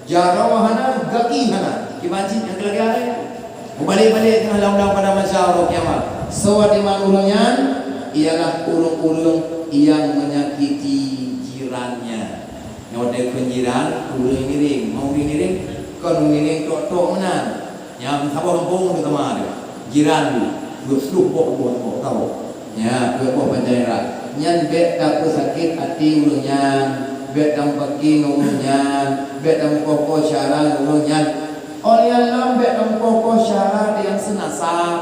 Jaroe hana, gaki hana. Kiban cit nyang keulagée arée. Mubalek-balek teungoh lam-lam pada masa uroe kiamat. Soe teuma ureuëng nyan? Ialah ureuëng-ureuëng nyang menyakiti jirannya. Nyoe deukeue jiran, ureuëng ngiring. Mau ureuëng ngiring? Kon ureuëng ngiring tok-tok meunan. Nyang saboh gampông teuh teuma teuh. Jiran teuh. Dua ploh boh, dua boh, tahu. Nya, dua boh panjang rot. Nyan bék tapeusakét até ureuëng nyan, bék tameupaké ngon ureuëng nyan, bék tameukoh-koh syara ngon ureuëng nyan. Óh lheueh nyan lom bék tameukoh-koh syara nyang seunasab.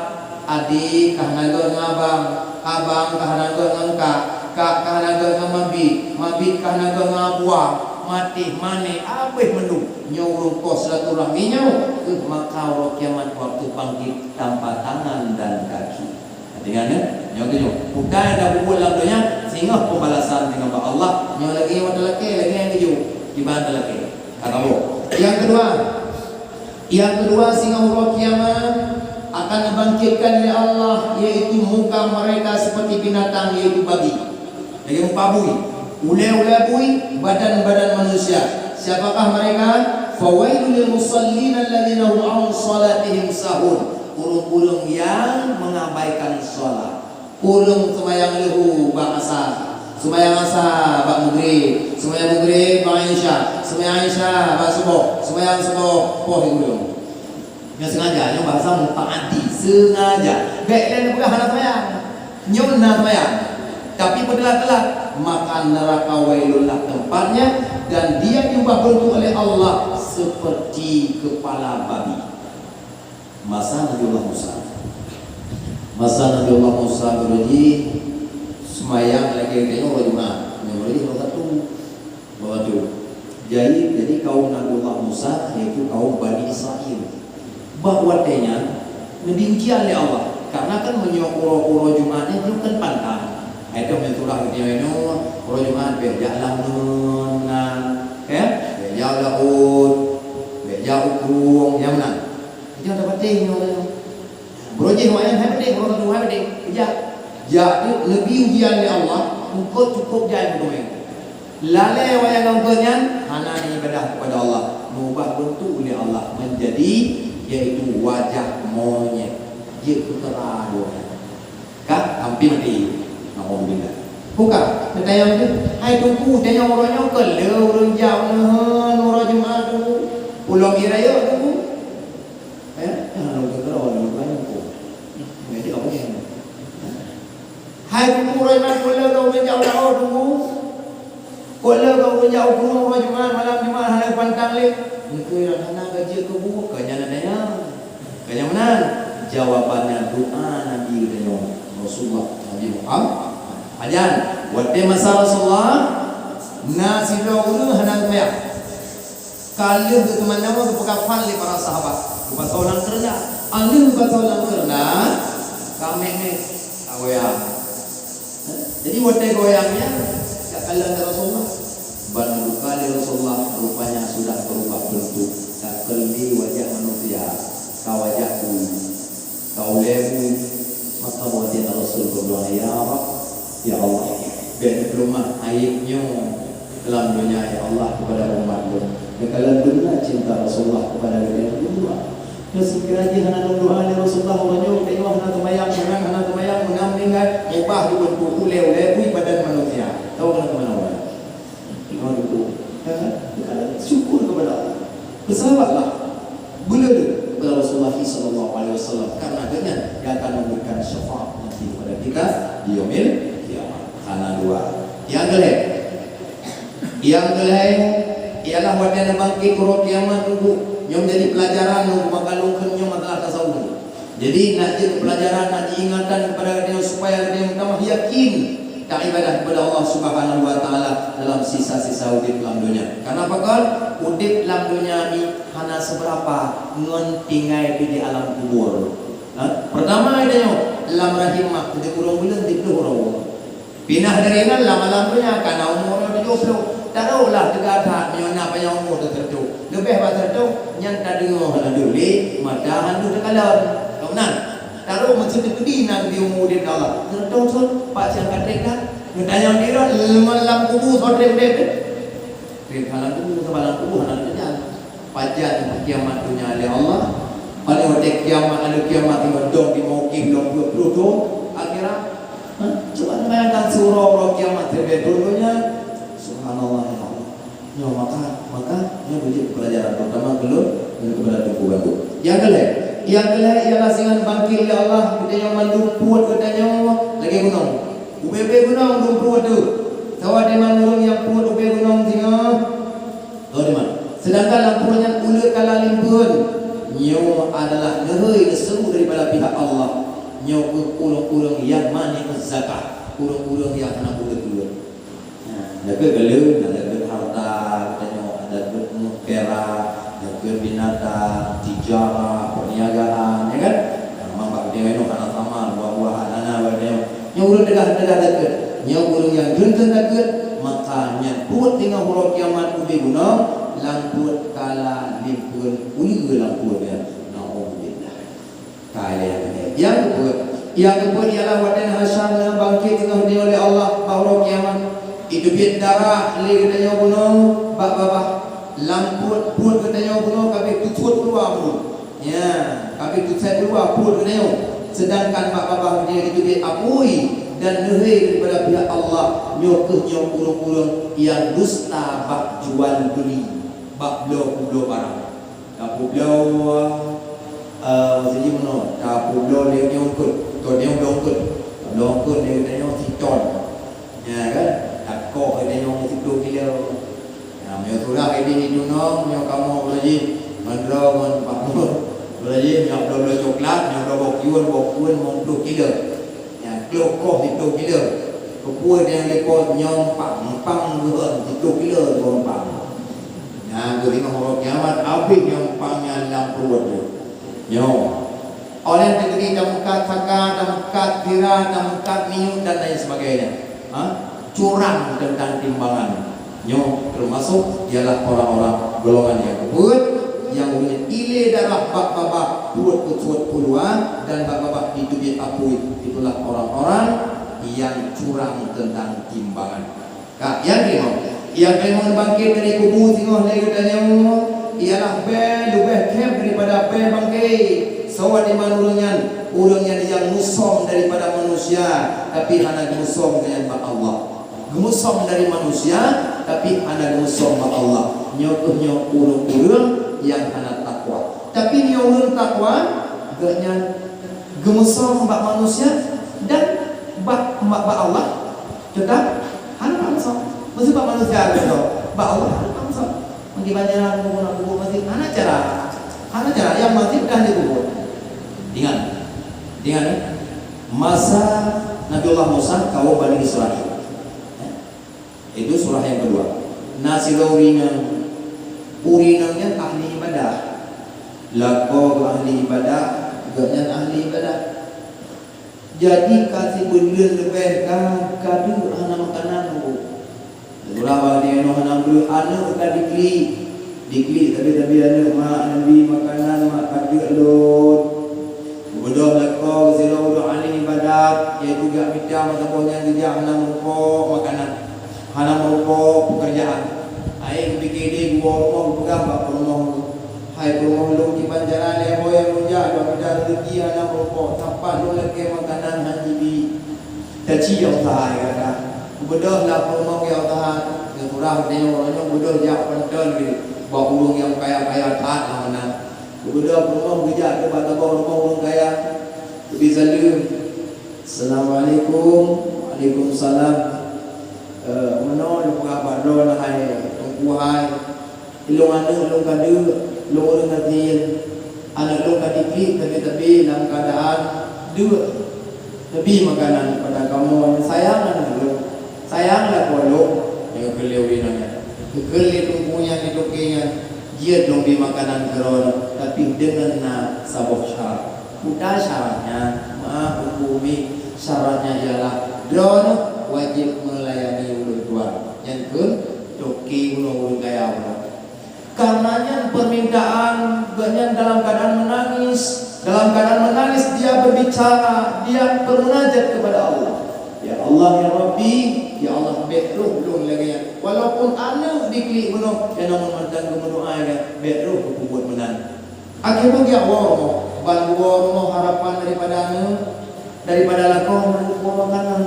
Adé ka hana göt ngon abang, abang ka hana göt ngon kak, kak ka hana göt ngon mabit, mabit ka hana göt ngon abuwa, maté, mané, abéh mandum. Nyoe ureuëng koh silaturahmi nyoe, keuh maka uroe kiamat waktu bangkét tanpa tangan dan kaki. Ingat, ya? Nyoe keujeuet. Peue nyang tapubuet lam donya, singoh peubalasan teungoh bak Allah. Nyoe lagée nyang talakée, lagée nyang keujeuet. Kiban talakée. Ka taboh. Yang kedua, yang kedua, singoh uroe kiamat akan dibangkitkan oleh Allah, yaitu muka mereka seperti binatang, yaitu babi. Lagée muka bui. Ulée-ulée bui, badan-badan manusia. Siapakah mereka? Fawailul lil musallin alladzina hum an salatihim sahun. Ureuëng-ureuëng nyang mengabaikan salat. Ureuëng seumayang leuhô bak asa, seumayang asa bak meugrib, seumayang meugrib bak isya, seumayang isya bak suboh, seumayang suboh poh ureuëng. Nyoe sengaja, nyoe bahasa mutaaddi, sengaja. Bék lé neupeugah hana seumayang. Nyoe na seumayang. Tapi beuteulat-teulat, maka neraka wailullah tempatnya, dan dia diubah bentuk oleh Allah seperti kepala babi. Masa Nabiullah Musa. Masa Nabiullah Musa beureuji seumayang lagée tanyoe uroe Jumat. Nyoe beureuji uroe Sabtu. Uroe Sabtu. Jadi, jadi kaum Nabiullah Musa, yaitu kaum Bani Israel. Bak watée nyan, neubi ujian lé Allah. Karena kan meunyoe uroe-uroe Jumat nyan, nyoe kan pantang. Hai toh, meunyoe surah geutanyoe nyoe, uroe Jumat, bék jak lam ngon, na, ya? Bék jak laôt, bék jak u krueng, nyang meunan. Nyoe tapatéh nyoe. Beureuji wayang hai patéh, beureuji hai patéh. Jak. Jak tu neubi ujian lé Allah, eungkôt cukôp jai meuteumé. Lalée wayang eungkôt nyan, hana ibadah kepada Allah. Meubah beuntuk lé Allah menjadi, yaitu wajah monyét. Jeuet keu kera dua nyan. Ka, hampir mati. Nauzubillah. Buka, neutanyong tu. Hai Teungku, tanyong uroe nyoe keu le ureuëng jak neuheun uroe Jumat Teungku. Ulôn kira yok Teungku. Eh, jangan lupa kalau orang lupa Teungku. Jadi apa yang? Hai Teungku, uroe Jumat keu le keu ureuëng jak uroe Teungku. Keu le keu ureuëng jak uroe Jumat, malam Jumat hana pantang lé. Engkau yang hana gaji keu buku, kau jangan tanya. Keu nyang meunan, jawabannya doa Nabi geutanyoe, Rasulullah Nabi Muhammad. Pajan, watée masa Rasulullah, na sidroe ureuëng hana seumayang. Ka lheueh geuteumanyong geupeugah lé para sahabat, geupasoe lam keureuna. Alheueh geupasoe lam keureuna, ka meh-meh, ka goyang. Jadi watée goyang nyan, ka kalon lé Rasulullah. Ban buka lé Rasulullah, rupanya sudah berubah bentuk. Ka keu lé wajah manusia, ka wajah bui, ka ulée bui. Maka watée Rasul berdoa, "Ya Rabb, ya Allah, bék neupeulumah aib nyoe lam donya, ya Allah, kepada umat lôn." Neukalon beuna cinta Rasulullah kepada geutanyoe. Nyoe seukeura jih hana lôn doa lé Rasulullah, uroe nyoe geutanyoe hana teumayang, meunan hana teumayang, meunan meuninggai, ubah jibeuntuk ulée-ulée bui badan manusia. Tahu keunan keumanö ulée? Nyoe jibeuntuk. Ya kan? Syukur kepada Allah. Bersalawatlah. Bela deh kepada Rasulullah sallallahu alaihi wasallam. Karena dengan dia akan memberikan syafaat nanti kepada kita di yaumil kiamat. Hana dua. Nyang keulhèe. Nyang keulhèe ialah watèe na bangkét uroe kiamat nunggu. Nyoe menjadi pelajaran nunggu maka lôn kheun nyoe masalah tasawuf. Jadi, nak jeuet pelajaran, nak diingatan kepada geutanyoe supaya geutanyoe meutamah yakin taibadah kepada Allah Subhanahu wa Taala dalam sisa-sisa udép lam donya. Karena pakon? Udép lam donya nyoe hana seberapa ngon tinggai di alam kubur. Ha? Pertama geutanyoe lam rahim mak, di ureueng buleuen di ploh uroe. Pinah dari nan lam alam donya ka na umu tujoh ploh. Taruhlah teuga that meunyoe na panyang umu teuseureutoh. Leubeh bak seureutoh, nyan tadeungoe hana deuh lé, mata hana deuh takalon. Ka meunan. Taruh meuseue teukeudi na geubri umu udeb lé Allah. Seureutoh thon, pat nyang ka treb that? Geutanyong sidroe, leumon lam kubu soe treb udeb teuh? Treb hana kubu, sabab lam kubu hana geutanyoe. Pajan kiamat donya lé Allah. Pada watèe kiamat, ada kiamat di dong di mauqif lom dua puluh thon akhirat. Ha? Cuba bayangkan surah-surah kiamat sebagai contohnya. Subhanallah ya Allah. Nyoe maka, maka nyoe beujeuet pelajaran terutama keu lôn dan kepada Teungku Ganggu. Yang kelhèe, yang kelhèe ialah singoh bangkit lé Allah geutanyoe mandum peuet geutanyoe lagèe gunong. Ubé-ubé gunong dum peuet tu. Sawa deungon ureueng nyang peuet ubé gunong singoh. Tahu di mana? Sedangkan lam peuet nyan uleue kala limpeuen. Nyoe adalah neuhôi neuseru daripada pihak Allah. Nyoe keuh ureueng-ureueng nyang mani'uz zakah, ureueng-ureueng nyang hana uleue. Nah, dikeue galak, dikeue harta, geutanyoe dikeue perak, dikeue binatang, tijarah, perniagaan, ya kan? Nah, memang bak geutanyoe hana sama, buah-buahan hana bak geutanyoe. Nyoe ureueng teuga-teuga dikeue. Nyoe ureueng nyang jeuet-jeuet dikeue, maka nyan peuet teungoh uroe kiamat ubé gunong, lam peuet kala limpeuen uleue lam peuet nyan. Naudzubillah. Ka ilèe nyang keudua. Nyang keupeuet, nyang keupeuet ialah watèe na hasyar na bangkit teungoh lé Allah bak uroe kiamat. Iteubiet darah lé geutanyoe bunoe bak babah. Lam peuet, peuet geutanyoe bunoe ka abéh teusuet keuluwa bunoe. Ya, ka abéh teusuet keuluwa peuet geutanyoe. Sedangkan bak babah geutanyoe iteubiet apui dan neuhôi daripada pihak Allah. Nyoe keuh nyoe ureueng-ureueng nyang dusta bak jual beuli, bak bloe peubloe barang. Tapeubloe, eh, siji meunoe, tapeubloe lé nyoe eungkôt, kon nyoe bloe eungkôt. Bloe eungkôt lé geutanyoe siton. Nyan kan? Takoh geutanyoe siplôh kilo. Nah, meunyoe surah ideh di tunong, meunyoe kamoe beulajih, ngon droe, ngon pakmur, beulajih, meunyoe bloe-bloe coklat, meunyoe bloe boh kiyun, boh kiyun limong ploh kilo. Nyang ploh koh siplôh kilo. Keupeue nyang lipot nyoe empang, empang geuhon siplôh kilo geuhon empang. Nah, geuringoh uroe kiamat, abéh nyoe empang nyan lam pruet nyoe. Nyoe. Óh lheueh teukeudi tameukat saka, tameukat sira, tameukat minyeuk dan lain sebagainya. Ha? Curang teuntang timbangan. Nyoe teumasok ialah orang-orang golongan nyang keupeuet, nyang ulôn ilée darah bak babah peuet keusuet puluhan dan bak babah jiteubiet apui. Itulah orang-orang nyang curang teuntang timbangan. Ka, nyang keulima, nyang keulima bangkét dari kubu singoh lé geutanyoe ialah bée leubeh theb daripada bée bangké. Soe di man ureuëng nyan? Ureuëng nyan nyang musom daripada manusia, tapi hana geumusom geuhnyan bak Allah. Geumusom dari manusia, tapi hana geumusom bak Allah. Nyoe kheueh nyoe ureuëng-ureuëng nyang hana takwa. Tapi nyoe ureuëng takwa, geuhnyan geumusom bak manusia dan bak, bak, bak Allah tetap hana geumusom. Meusti bak manusia geumusom, bak Allah hana geumusom. Mungkin banyak orang guna buku masjid, hana cara. Hana cara, yang masjid dah dikubur. Ingat, ingat, eh? Masa Nabiullah Musa kaum Bani Israel. Ya. Itu surah yang kedua. Na sidroe ureuëng, ureuëng nyan ahli ibadah. Lakoe geuh ahli ibadah, geuhnyan ahli ibadah. Jadi ka sibuleuen leubeh ka, ka deuek hana makanan lom. Uroe nyoe hana breueh, aneuëk ka diklik. Diklik tabi-tabi aneuëk, "Mak, neubi makanan, Mak, ka deuek lôn." Geubeudôh lakoe sidroe ureuëng ahli ibadat, yaitu geujak mita meusaboh nyang geujak hana meurumpok makanan, hana meurumpok peukeurjaan. Hai geupike deh geuwoe rumoh geupeugah bak peurumoh, "Hai peurumoh lôn, kiban cara lé ho nyang lôn jak, lôn mita reuzeki hana meurumpok, sapat lôn lakée makanan hana jibi." Taci nyang usaha gata. Geubeudôh lam peurumoh nyang usaha, nyang surah geutanyoe uroe nyoe geubeudôh jak peuntôn geuh bak ureuëng nyang kaya-kaya that lam meunan. Geubeudôh peurumoh geujak keu bak saboh rumoh ureuëng kaya. Geubi saleuem. "Assalamualaikum." "Waalaikumsalam." "Eh, meunoe lôn peugah bak droeneuh hai Teungku hai. Ilôn aneuëk lôn ka deuek, lôn ureuëng gasien. Aneuëk lôn ka diklik tabi-tabi lam keuadaan deuek. Neubi makanan keupada kamoe, sayang aneuëk lôn. Sayang lakoe lôn." Nyang keu lheueh ureuëng nyan. Geukheun lé teungku nyan di toke nyan, "Jeuet lôn bi makanan keu droeneuh, tapi deungon na saboh syarat." "Peue syaratnya?" "Maaf, Teungku Umi, syaratnya ialah droeneuh Wajéb meulayani ulôn tuan. Nyan keuh toke bunoe, ureuëng kaya bunoe. Karena nyan permintaan geuhnyan dalam keadaan menangis. Dalam keadaan menangis dia berbicara, dia bermunajat kepada Allah. "Ya Allah, ya Rabbi, ya Allah, bék roh lôn lagée nyan. Walaupun aneuëk diklik bunoe, ya namun mantong geumeudoá, ya, bék roh geupeubuet meunan." Akhé beugét woe rumoh, ban woe rumoh harapan daripada aneuëk, daripada lakoe, na geuwoe makanan.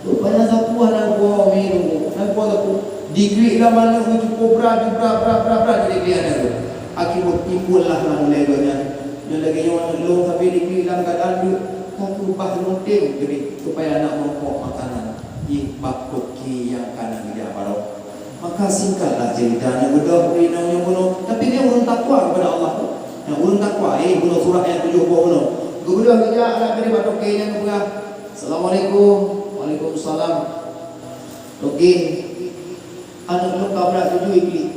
Rupanya sapeue na geuwoe mi rumoh, na geuwoe sapeue. Diklik lam aneuëk nyoe cukup brat, brat, brat, brat, brat jadi klik aneuëk. Akhé timbullah lam ulée geuhnyan. Nyoe lagée nyoe aneuëk lôn sabe diklik lam keuadaan deuek, ka keubah lôn tem keudeh supaya aneuk meurumpok makanan. Jih bak toke nyang ka na geujak barô. Maka singkatlah cerita, na beudôh ureuëng inong nyoe bunoe, tapi dia ureuëng takwa kepada Allah. Na ureuëng takwa, eh, bunoe surah nyang tujoh boh bunoe. Geubeudôh geujak, aneuk keudeh bak toke nyan geupeugah, "Assalamualaikum." "Waalaikumsalam." "Toke, aneuk lôn ka brat tujoh iklik.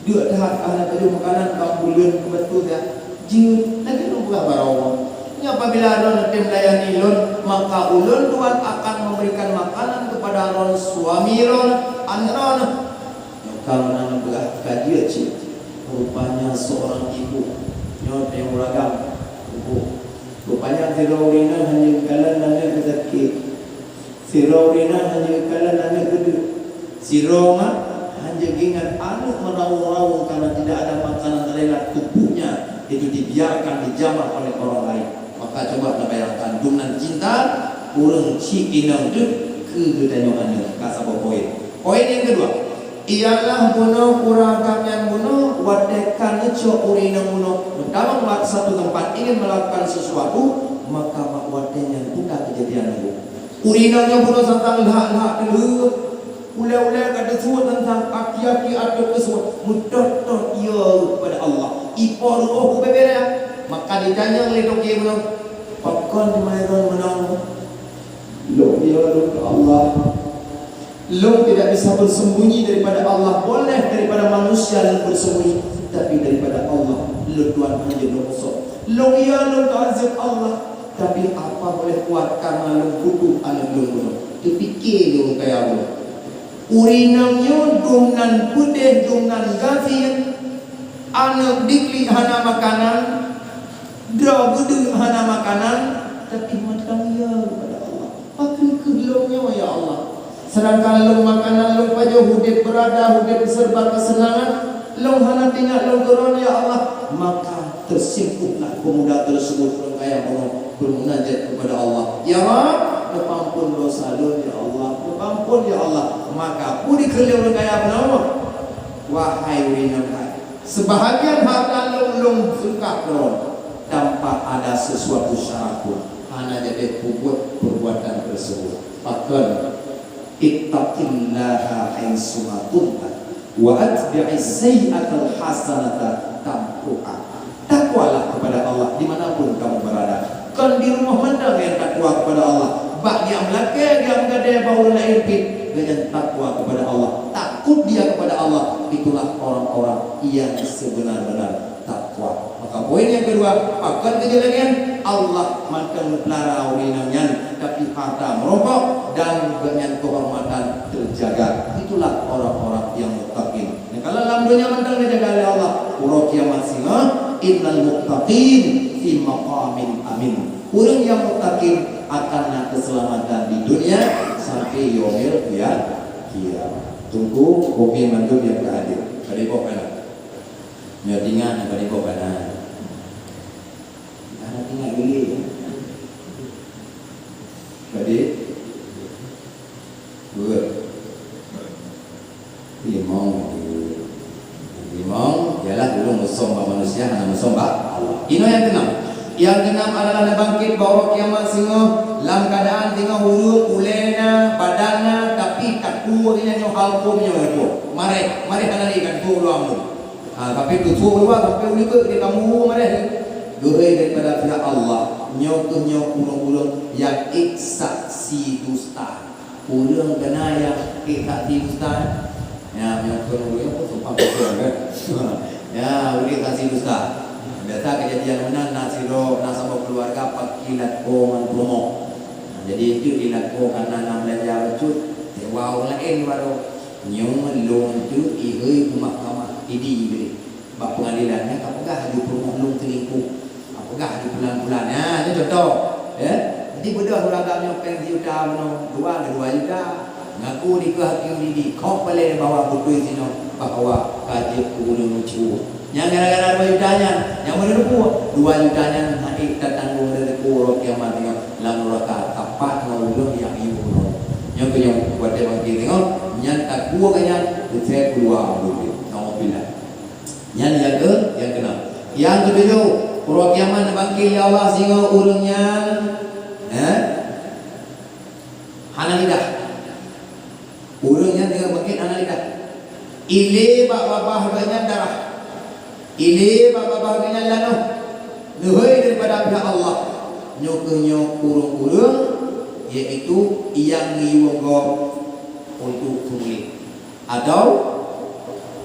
Deuek that ka hana tujoh makanan, ka buleuen keubeutôi dah." Jeuet, lagée lôn peugah barô. Nyoe apabila droeneuh tem layani lôn, maka ulôn tuan akan memberikan makanan kepada droeneuh, suami droeneuh, aneuk droeneuh. Nyoe ka meunan peugah ka jeuet cit. Rupanya seorang ibu, nyoe teuh uragam, ibu. Rupanya sidroe ureuëng inong hana geukalon aneuk sakét. Sidroe ureuëng inong hana geukalon aneuk keudeuek. Sidroe mak hana geuingat aneuk meurawong-rawong karena tidak ada makanan rela tubuhnya, itu dibiarkan dijamah oleh orang lain. Maka coba neubayangkan, dumnan cinta ureuëng cit inong deuek keu geutanyoe aneuk. Ka saboh poin. Poin nyang keudua, ialah bunoe uragam nyan bunoe watée ka neucok ureuëng inong bunoe meutamong bak satu tempat ingin melakukan sesuatu, maka bak watée nyan buka keujadian nyoe. Ureuëng inong nyoe bunoe santang lhak-lhak teulheueh, ulée-ulée ka teusuet tantang aki-aki ateueh teusuet, meutot-tot ie kepada Allah. Ipo reuôh ubé-bé raya, maka jitanyong lé toke bunoe, "Pakon teuma droen meunan?" "Lôn ie lôn keu Allah." Lôn tidak bisa bersembunyi daripada Allah, boleh daripada manusia lôn bersembunyi, tapi daripada Allah lôn tuan hanjeuet lôn usôk. Lôn ie lôn teuazeueb Allah, tapi apa boleh buat karena lôn butuh aneuk lôn bunoe. Teupike lôn kaya bunoe. Ureuëng inong nyoe dumnan peudeh, dumnan gasien, aneuk diklik hana makanan, droe geudeuk hana makanan, tapi mantong ie kepada Allah. Pakon keuh lôn nyoe, ya Allah? Sedangkan lôn makanan lôn pajoh, udeb beurada, udeb serba keuseunangan, lôn hana teuingat lôn keu droeneuh, ya Allah. Maka teusimpuhlah pemuda tersebut, ureuëng kaya bunoe, bermunajat kepada Allah, "Ya Rabb, neupeuampon dosa lôn, ya Allah, neupeuampon, ya Allah." Maka peue dikheun lé ureuëng kaya bunoe? "Wahai ureuëng inong hai, sebahagian harta lôn, lôn seudeukah keu droeneuh tanpa ada sesuatu syarat pun." Hana jadi peubuet perbuatan tersebut. Pakon? "Ittaqillaha haitsuma kunta, wa atbi'is sayyi'atal hasanata tamhuha." Takwalah kepada Allah di mana pun kamu berada. Kon di rumoh mantong nyang takwa kepada Allah. Bak geujak meulakée, geujak meugadée bak ureuëng laén pih, gobnyan takwa kepada Allah. Takut dia kepada Allah. Itulah orang-orang yang sebenar-benar takwa. Maka poin nyang keudua, pakon keujeulakan Allah mantong neupeulara ureuëng inong nyan, tapi harta meurumpok dan gobnyan keuhormatan teujaga. Itulah orang-orang yang muttaqin. Nah, kalau lam donya mantong dijaga oleh Allah, uroe kiamat singoh, innal muttaqin fi maqamin amin. Ureuëng yang muttaqin akan na keuseulamatan di dunia sampai yaumil qia-, qiyamah. Tunggu kopi mandum yang ka hadir. Ka diboh kana? Nyoe tinggai na ka diboh kana? Hana tinggai geulie. Jadi, buet. Limong. Limong ialah ulôn musöm bak manusia, hana musöm bak Allah. Inoe nyang keunam. Nyang keunam adalah neubangkét bak uroe kiamat singoh lam keuadaan singoh ureuëng ulée na, badan na, tapi takue geuhnyan nyoe hal huköm nyoe, nyoe. Maréh, maréh hana lé ka tuwoe luwa. Ha, tapi tuwoe luwa sampai uleue beuet di kamoe maréh. Geuhôi daripada pihak Allah, nyoe keuh nyoe ureuëng-ureuëng nyang ék saksi dusta. Ureuëng keunan nyang ék saksi dusta, ya, meunyoe keu ureuëng pun sumpah beutôi kan. Ya, ureuëng saksi dusta. Biasa keujadian meunan na sidroe, na saboh keuluwarga paki lakoe ngon peurumoh. Jadi, itu dilakoe karena na beulanja bacut, Bak ureuëng laén baru nyoe lôn teuk ihôi u mahkamah, idi geuh bak peungadilan nyan ka peugah laju peurumoh lôn teulingkuh, ka peugah laju pulan-pulan. Nyan nyoe contoh, ya. Jadi beudôh ureuëng agam nyoe péng sijuta bunoe, dua dua juta. Ngaku dikeue hakim idi, kok paleng bahwa beutôi sinoe bahwa ka jeuet keu ureuëng lucu. Nyang gara-gara dua juta nyan, nyang meunurot dua juta nyan hana tatanggong risiko uroe kiamat nyoe lam nuraka, sapat ngon ureuëng nyang yue uroe. Nyoe keuh nyang watée bangkit singoh, nyan takue keu nyan, beusée keuluwa ureuëng. Nauzubillah. Nyan nyang keu, nyang keunam. Nyang keutujoh, uroe kiamat neubangkit lé Allah singoh ureuëng nyan, eh, hana lidah. Ureuëng nyan singoh bangkit hana lidah. Ilé bak babah geuh nyan darah. Ilé bak babah geuh nyan lanoh. Neuhôi daripada pihak Allah. Nyoe keuh nyoe ureuëng-ureuëng, yaitu nyang yue gob untuk peumuléh atau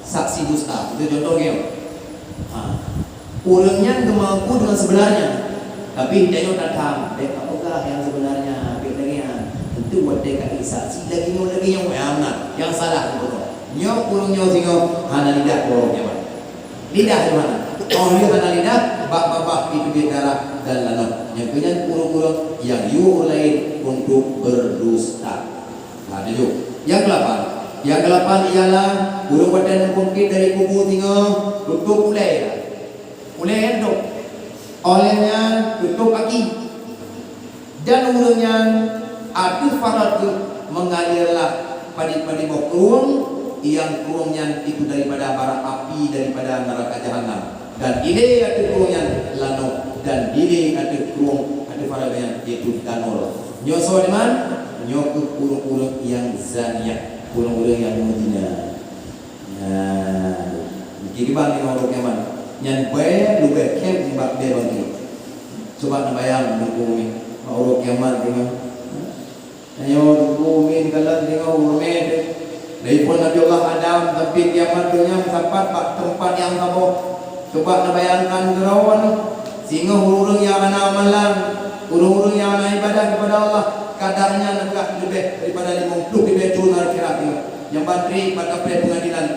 saksi dusta. Itu contoh nyoe. Ha. Ureuëng nyan geumeuaku dengan sebenarnya, tapi tanyoe tatham, bék kapeugah nyang sebenarnya, bék lagée nyan. Tentu watée ka saksi lagée nyoe, lagée nyoe, nyang meunan, nyang salah geupeugah. Nyoe ureuëng nyoe singoh hana lidah uroe kiamat. Lidah di mana? Oh, dia hana lidah, bak babah itu dia darah dan lanok. Nyang keu nyan ureuëng-ureuëng nyang yue ureuëng laén untuk berdusta. Nah, tujoh. Nyang keulapan. Nyang keulapan ialah ureuëng watée neubangkit dari kubu singoh tutup ulée. Ulée nyan tutup. Óh lheueh nyan tutup aki. Dan ureuëng nyan ateueh farot geuh mengalirlah padit-padit boh krueng, nyang krueng nyan itu daripada bara api daripada neuraka Jahanam. Dan ilée ateueh krueng nyan lanoh, dan ilée ateueh krueng ateueh farot nyan yaitu tanur. Nyoe soe teuma? Nyoe keuh ureuëng-ureuëng nyang zaniah, ureuëng-ureuëng nyang meuzina. Nah, kiban ngon uroe kiamat. Nyan bèe leubeh khém nibak bèe bangkét. Coba neubayang Teungku Umin, bak uroe kiamat teuma. Tanyoe Teungku Umin kalon teungoh ureuëng teuh. Dari phon Nabi Allah Adam sampai kiamat donya meusapat bak teumpat nyang saboh. Coba neubayangkan keudroe nyoe, singoh ureuëng nyang hana amalan, ureuëng-ureuëng nyang hana ibadah kepada Allah, kadang nyan neupeugah leubeh daripada limong ploh ribèe thon akhirat nyoe. Nyang ban trép bak kaphé peungadilan.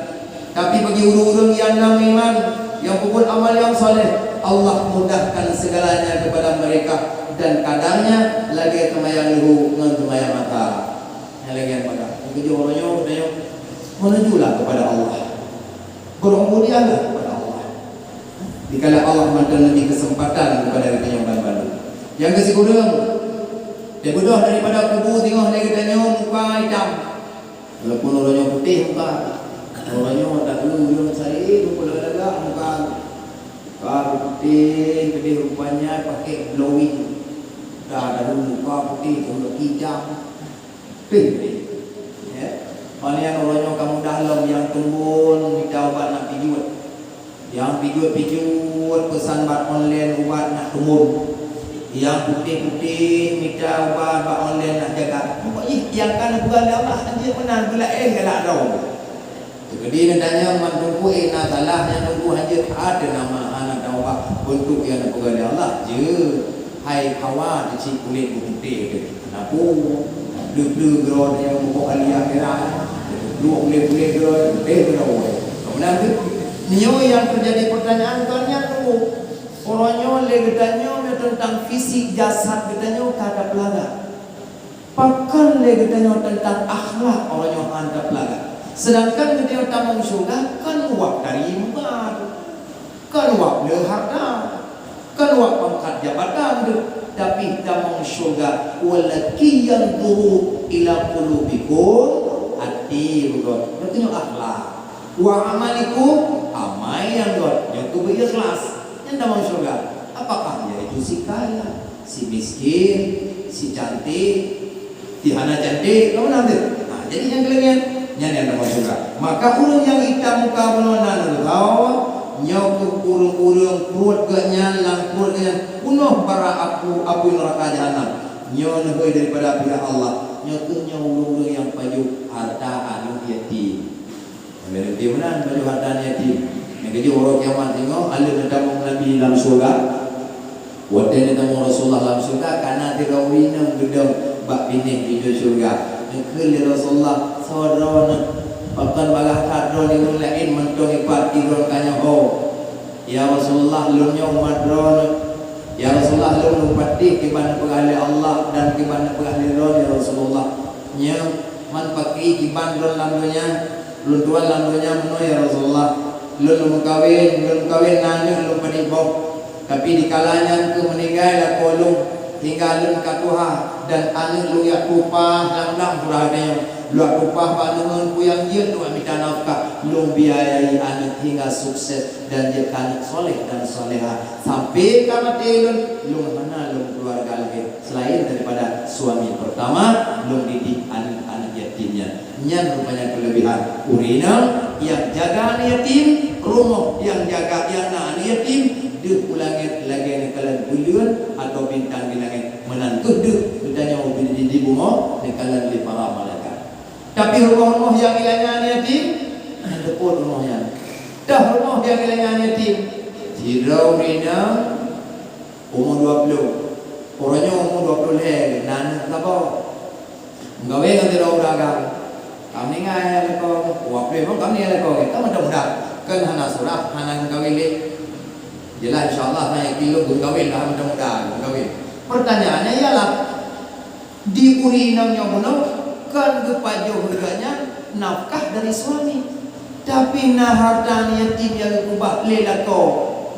Tapi bagi ureuëng-ureuëng nyang na iman, nyang peubuet amal nyang saleh, Allah mudahkan segalanya kepada mereka, dan kadangnya lagée seumayang leuhô ngon seumayang atra. Nyang lagée nyan maka, nyang keujeuet uroe nyoe, uroe nyoe, meunujulah kepada Allah. Berubudiyahlah kepada Allah. Dikala Allah mantong neubri keuseumpatan kepada geutanyoe banmandum. Nyang keusikureueng, teubeudôh daripada kubu singoh lé geutanyoe muka itam. Walaupun uroe nyoe putéh muka, uroe nyoe taeu ureuëng saleh, muka lagak muka. Muka putéh, keudeh rupanya pakai glowing. Dah taeu muka putéh, sampai kijang. Pih, pih. Ya. Óh lheueh nyan uroe nyoe ka mudah lom nyang teumbon mita ubat nak pijuet. Nyang pijuet-pijuet peusan bak online ubat nak teumbon. Nyang putéh-putéh mita ubat bak online nak jaga. Pokok jih nyang ka neupeugah lé Allah, hanjeuet meunan beulaén galak droe. Teukeudi neutanyong ngon Teungku, "Eh, na salah nyan Teungku, hanjeuet?" Ateueh nama hana taubat, beuntuk nyang neupeugah lé Allah, jeuet. Hai Hawa, teucit kulét beuputéh teuh. Hana peue. Bleu-bleu droe nyang mubôk alia mirah. Bleu kulét-kulét droe, putéh droe. Ka meunan teuh. Nyoe nyang teujadi peutanyaan kon nyan Teungku. Uroe nyoe lé geutanyoe nyoe teuntang fisik jasad geutanyoe ka tapeulaga. Pakon lé geutanyoe teuntang akhlak uroe nyoe hana tapeulaga. Seudangkan geutanyoe tamong syeuruga kon wab dari mubar, kon wab le hareuta, kon wab pangkat jabatan teuh, tapi tamong syeuruga, "Walakin yanzuru ila qulubikum," até beugöt, nyoe keuh nyoe akhlak. "Wa amalikum," amai nyang göt, nyoe keuh beu ikhlas. Nyan tamong syeuruga. Apakah yaitu si kaya, si miskin, si cantik, si hana cantik, ka meunan teuh. Nah, jadi nyang keuleueng nyan, nyan nyang tamong syeuruga. Maka ureuëng nyang itam muka bunoe na neureusawa, nyoe keuh ureuëng-ureuëng pruet geuh nyan, lam pruet geuh nyan, peunoh bara apu, apui neuraka Jahanam. Nyoe neuhôi daripada pihak Allah. Nyoe keuh nyoe ureuëng-ureuëng nyang pajoh hareuta aneuk yatim. Nyang lagée meunan, pajoh hareuta yatim. Nyang keujeuet uroe kiamat singoh, aleuh neutamong Nabi lam syeuruga. Watée neutamong Rasulullah lam syeuruga, ka na sidroe ureuëng inong geudong bak binéh pintoe syeuruga. Kheun lé Rasulullah, "Soe droeneuh? Pakon bagaih that droeneuh ureueng laén mantong ipat di droeneuh ka nyoe ho? Ya Rasulullah, lôn nyoe umat droeneuh. Ya Rasulullah, lôn lôn patéh kiban neupeugah lé Allah dan kiban neupeugah lé droeneuh, ya Rasulullah. Nyoe man pakri kiban droeneuh lam donya, lôn tuan lam donya meunoe, ya Rasulullah. Lôn lôn meukawen, lôn meukawen na aneuk lôn padit boh." Tapi dikala nyan keuh meuninggai lakoe lôn, hingga lôn ka tuha, dan aneuk lôn jak tupa lam-lam surah nyoe. Lôn jak tupa bak neuen kuyang jeuet lôn mita nafkah, lôn biayai aneuk hingga sukses dan jeuet keu aneuk soleh dan solehah. Sampai ka maté lôn, lôn hana lôn keuluarga laén selain daripada suami pertama, lôn didik aneuk-aneuk yatim nyan. Nyan rupanya kelebihan ureueng inong nyang jaga aneuk yatim, rumoh nyang jaga nyang na aneuk yatim, deuh u langét lagée neukalon buleuen atau bintang di langét. Meunan keuh deuh geutanyoe di, di, di bumoe neukalon lé para malaikat. Tapi rumoh-rumoh nyang ilanya aneuk yatim, hana teupot rumoh nyan. Dah rumoh nyang ilanya aneuk yatim, sidroe ureueng inong umu dua ploh, uroe nyoe umu dua ploh lhée, na aneuk saboh. Meugawe ngon sidroe ureueng agam. Ka meuninggai lakoe, wah, pih memang ka meuninggai lakoe, ka muda-muda. Kan hana surah, hana geukawén lé. Jeulaih, insya Allah, na yakin lôn geukawén lah, muda-muda geukawén. Pertanyaannya ialah, di ureueng inong nyoe bunoe, kan geupajoh geuh nyan nafkah dari suami. Tapi na hareuta aneuk yatim nyang geukeubah lé lakoe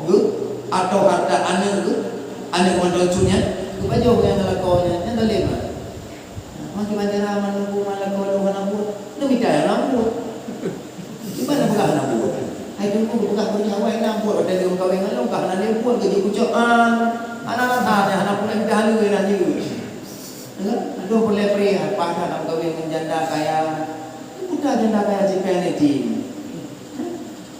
geuh, atau hareuta aneuk geuh, aneuk mantong cut nyan, geupajoh geuh nyan lakoe nyan, nyan dalil meunan. Makin banyak ramah nunggu malam kau nunggu anak buah. Nunggu mita anak buah. Di mana pegang anak buah? Hai tunggu pegang beri awai anak buah. Pada dia kawin dengan lu, kah anak dia buah kerja kucuk. Ah, anak rasa dia, anak pula mita halu dia nak juga. Ya, aduh, boleh beri apa dah nak kawin dengan janda kaya. Buta janda kaya si penaliti.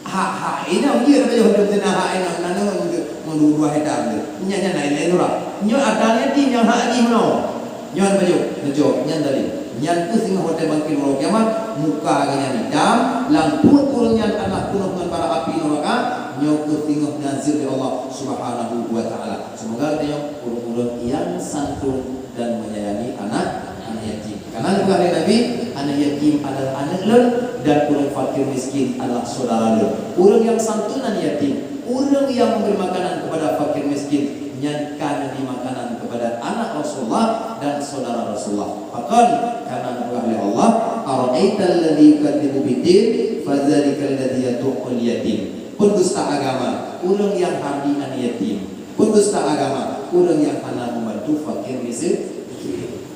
Hak-hak inong jih, tapi hodom teunak hak inong, na ngon, ngon dua hektar tu. Nyan, nyan laén-laén urang. Nyoe atra yatim nyang hak jih meunoe. Nyoe neupajoh, neucok, nyan tadi. Nyan keuh singoh watée bangkét uroe kiamat, muka geuh nyan itam, lam pruet ureueng nyan anak peunoh ngon bara api neuraka, nyoe keuh singoh neuazeueb lé Allah Subhanahu wa Taala. Seumoga geutanyoe ureueng-ureueng nyang santun dan menyayangi anak, anak yatim. Karena dipeugah lé Nabi, "Anak yatim adalah anak lôn, dan ureueng fakir miskin adalah saudara lôn." Ureueng nyang santun anak yatim, ureueng nyang memberi makanan kepada fakir miskin, nyan ka neubi makanan kepada anak Rasulullah dan saudara Rasulullah. Pakon? Karena dipeugah lé Allah, "Ara'aital ladzi yukadzibu biddin, fadzalikal ladzi yadu'ul yatim." Pendusta agama, ureueng nyang hardi anak yatim. Pendusta agama, ureueng nyang hana membantu fakir miskin.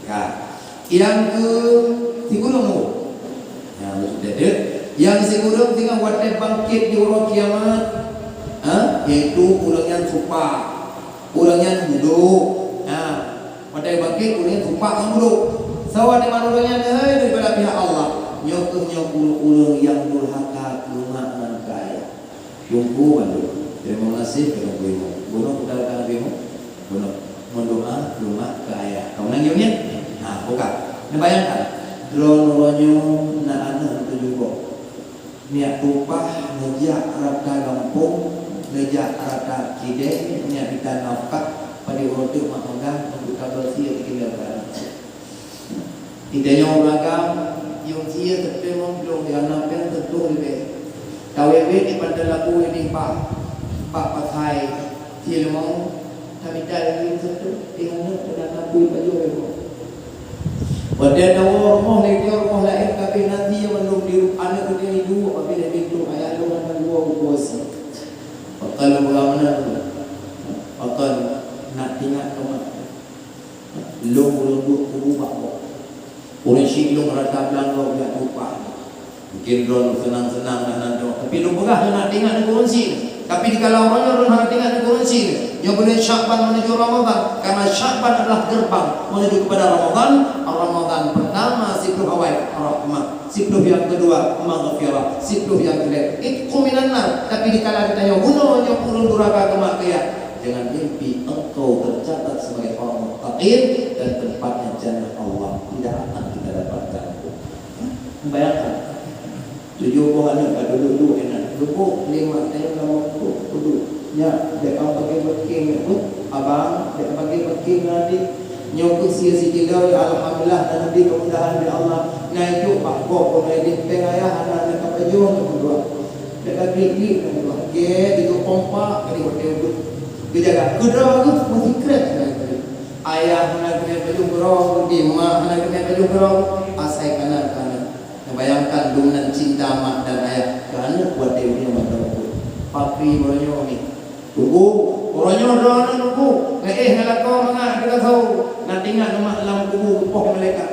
Ka. Nyang keu sigureueng. Ya, betul, betul. Nyang sigureueng singoh watée bangkét di uroe kiamat, ha? Yaitu ureueng nyang supak, ureueng nyang budok. Ha. Watée bangkét ureueng nyang supak ngon budok. Sawa di mana ureueng nyan, hai, daripada pihak Allah. Nyoe keuh nyoe ureueng-ureueng nyang durhaka keu mak ngon keu ayah. Teungku bandum, teurimong gaséh keu Teungku Imum. Bunoe peugah keu Teungku Imum, bunoe meudoá keu mak keu ayah. Kamoe nyan nyoe nyan? Ha, buka. Neubayangkan, droeneuh uroe nyoe na aneuk tujoh boh. Neujak tumpah, neujak rata gampông, neujak rata kidée, neujak mita nafkah, padub uroe teuk mak peugah, untuk tabeusie tinggai bak aneuk. Di tanyoe ureueng agam, yum sie teuntée meublong, di hana péng teuntong leubeh. Tawét-wét di pantai labu ini, Pak, Pak Pasai, Cilmong, tamita lagi satu, di hana pun hana pui pajoh lé boh. Watée tawoe rumoh lé nyoe, rumoh laén kabeh na sie mandum di aneuk geutanyoe iduek, apabila pintoe ayah lôn hana geuwoe geuwoe sie. Pakon lôn peugah meunan, pakon nak ingat keu mak. Lôn ureueng duek kubu bak boh. Ureueng syiek lôn rata blang gob jak tumpah. Mungkin droeneuh seunang-seunang dan nan droe. Tapi lôn peugah lôn hana teuingat nanggroe ureueng syiek. Tapi dikala uroe nyoe lôn hana teuingat nanggroe ureueng syiek. Nyoe buleuen Syakban menuju Ramadan. Karena Syakban adalah gerbang menuju kepada Ramadan. Ramadan pertama siplôh awai rahmah. Siplôh nyang keudua maghfirah. Siplôh nyang keulhèe itqu minan nar. Tapi dikala geutanyoe bunoe nyoe ureueng durhaka keu mak keu yah. Jangan mimpi engkau tercatat sebagai orang muttaqin dan tempatnya jannah Allah tidak akan kita dapatkan. Bayangkan, tujoh boh aneuk ka duek-duek inan, geubôk lé mak teuh lam waktu kudu. Nyak, bèk bagi beuking nyan, abang, bèk bagi beuking ngon adék. Nyoe kheueh sie sidroe, alhamdulillah, dan Nabi kemudahan dari Allah. Nai jok bak gob, nai di peng ayah, hana, hana ka pajoh, hana meudoa. Dak ka klik-klik, hana meudoa. Gét, itu kompak, kali hotel tu. Geujaga. Keudroe tu, meusikrek, hana kali. Ayah hana keuneuk pajoh keudroe, di mak hana keuneuk pajoh keudroe, asai kana-kana. Neubayangkan dum nan cinta mak dan ayah keu aneuk watèe ureueng nyang mantong ukeue. Pakri uroe nyoe mi. Tugu, uroe nyoe droeneuh tugu. Ngon éh ngon lakoe mangat teuka sahu. Na teuingat mak lam kubu geupoh malaikat.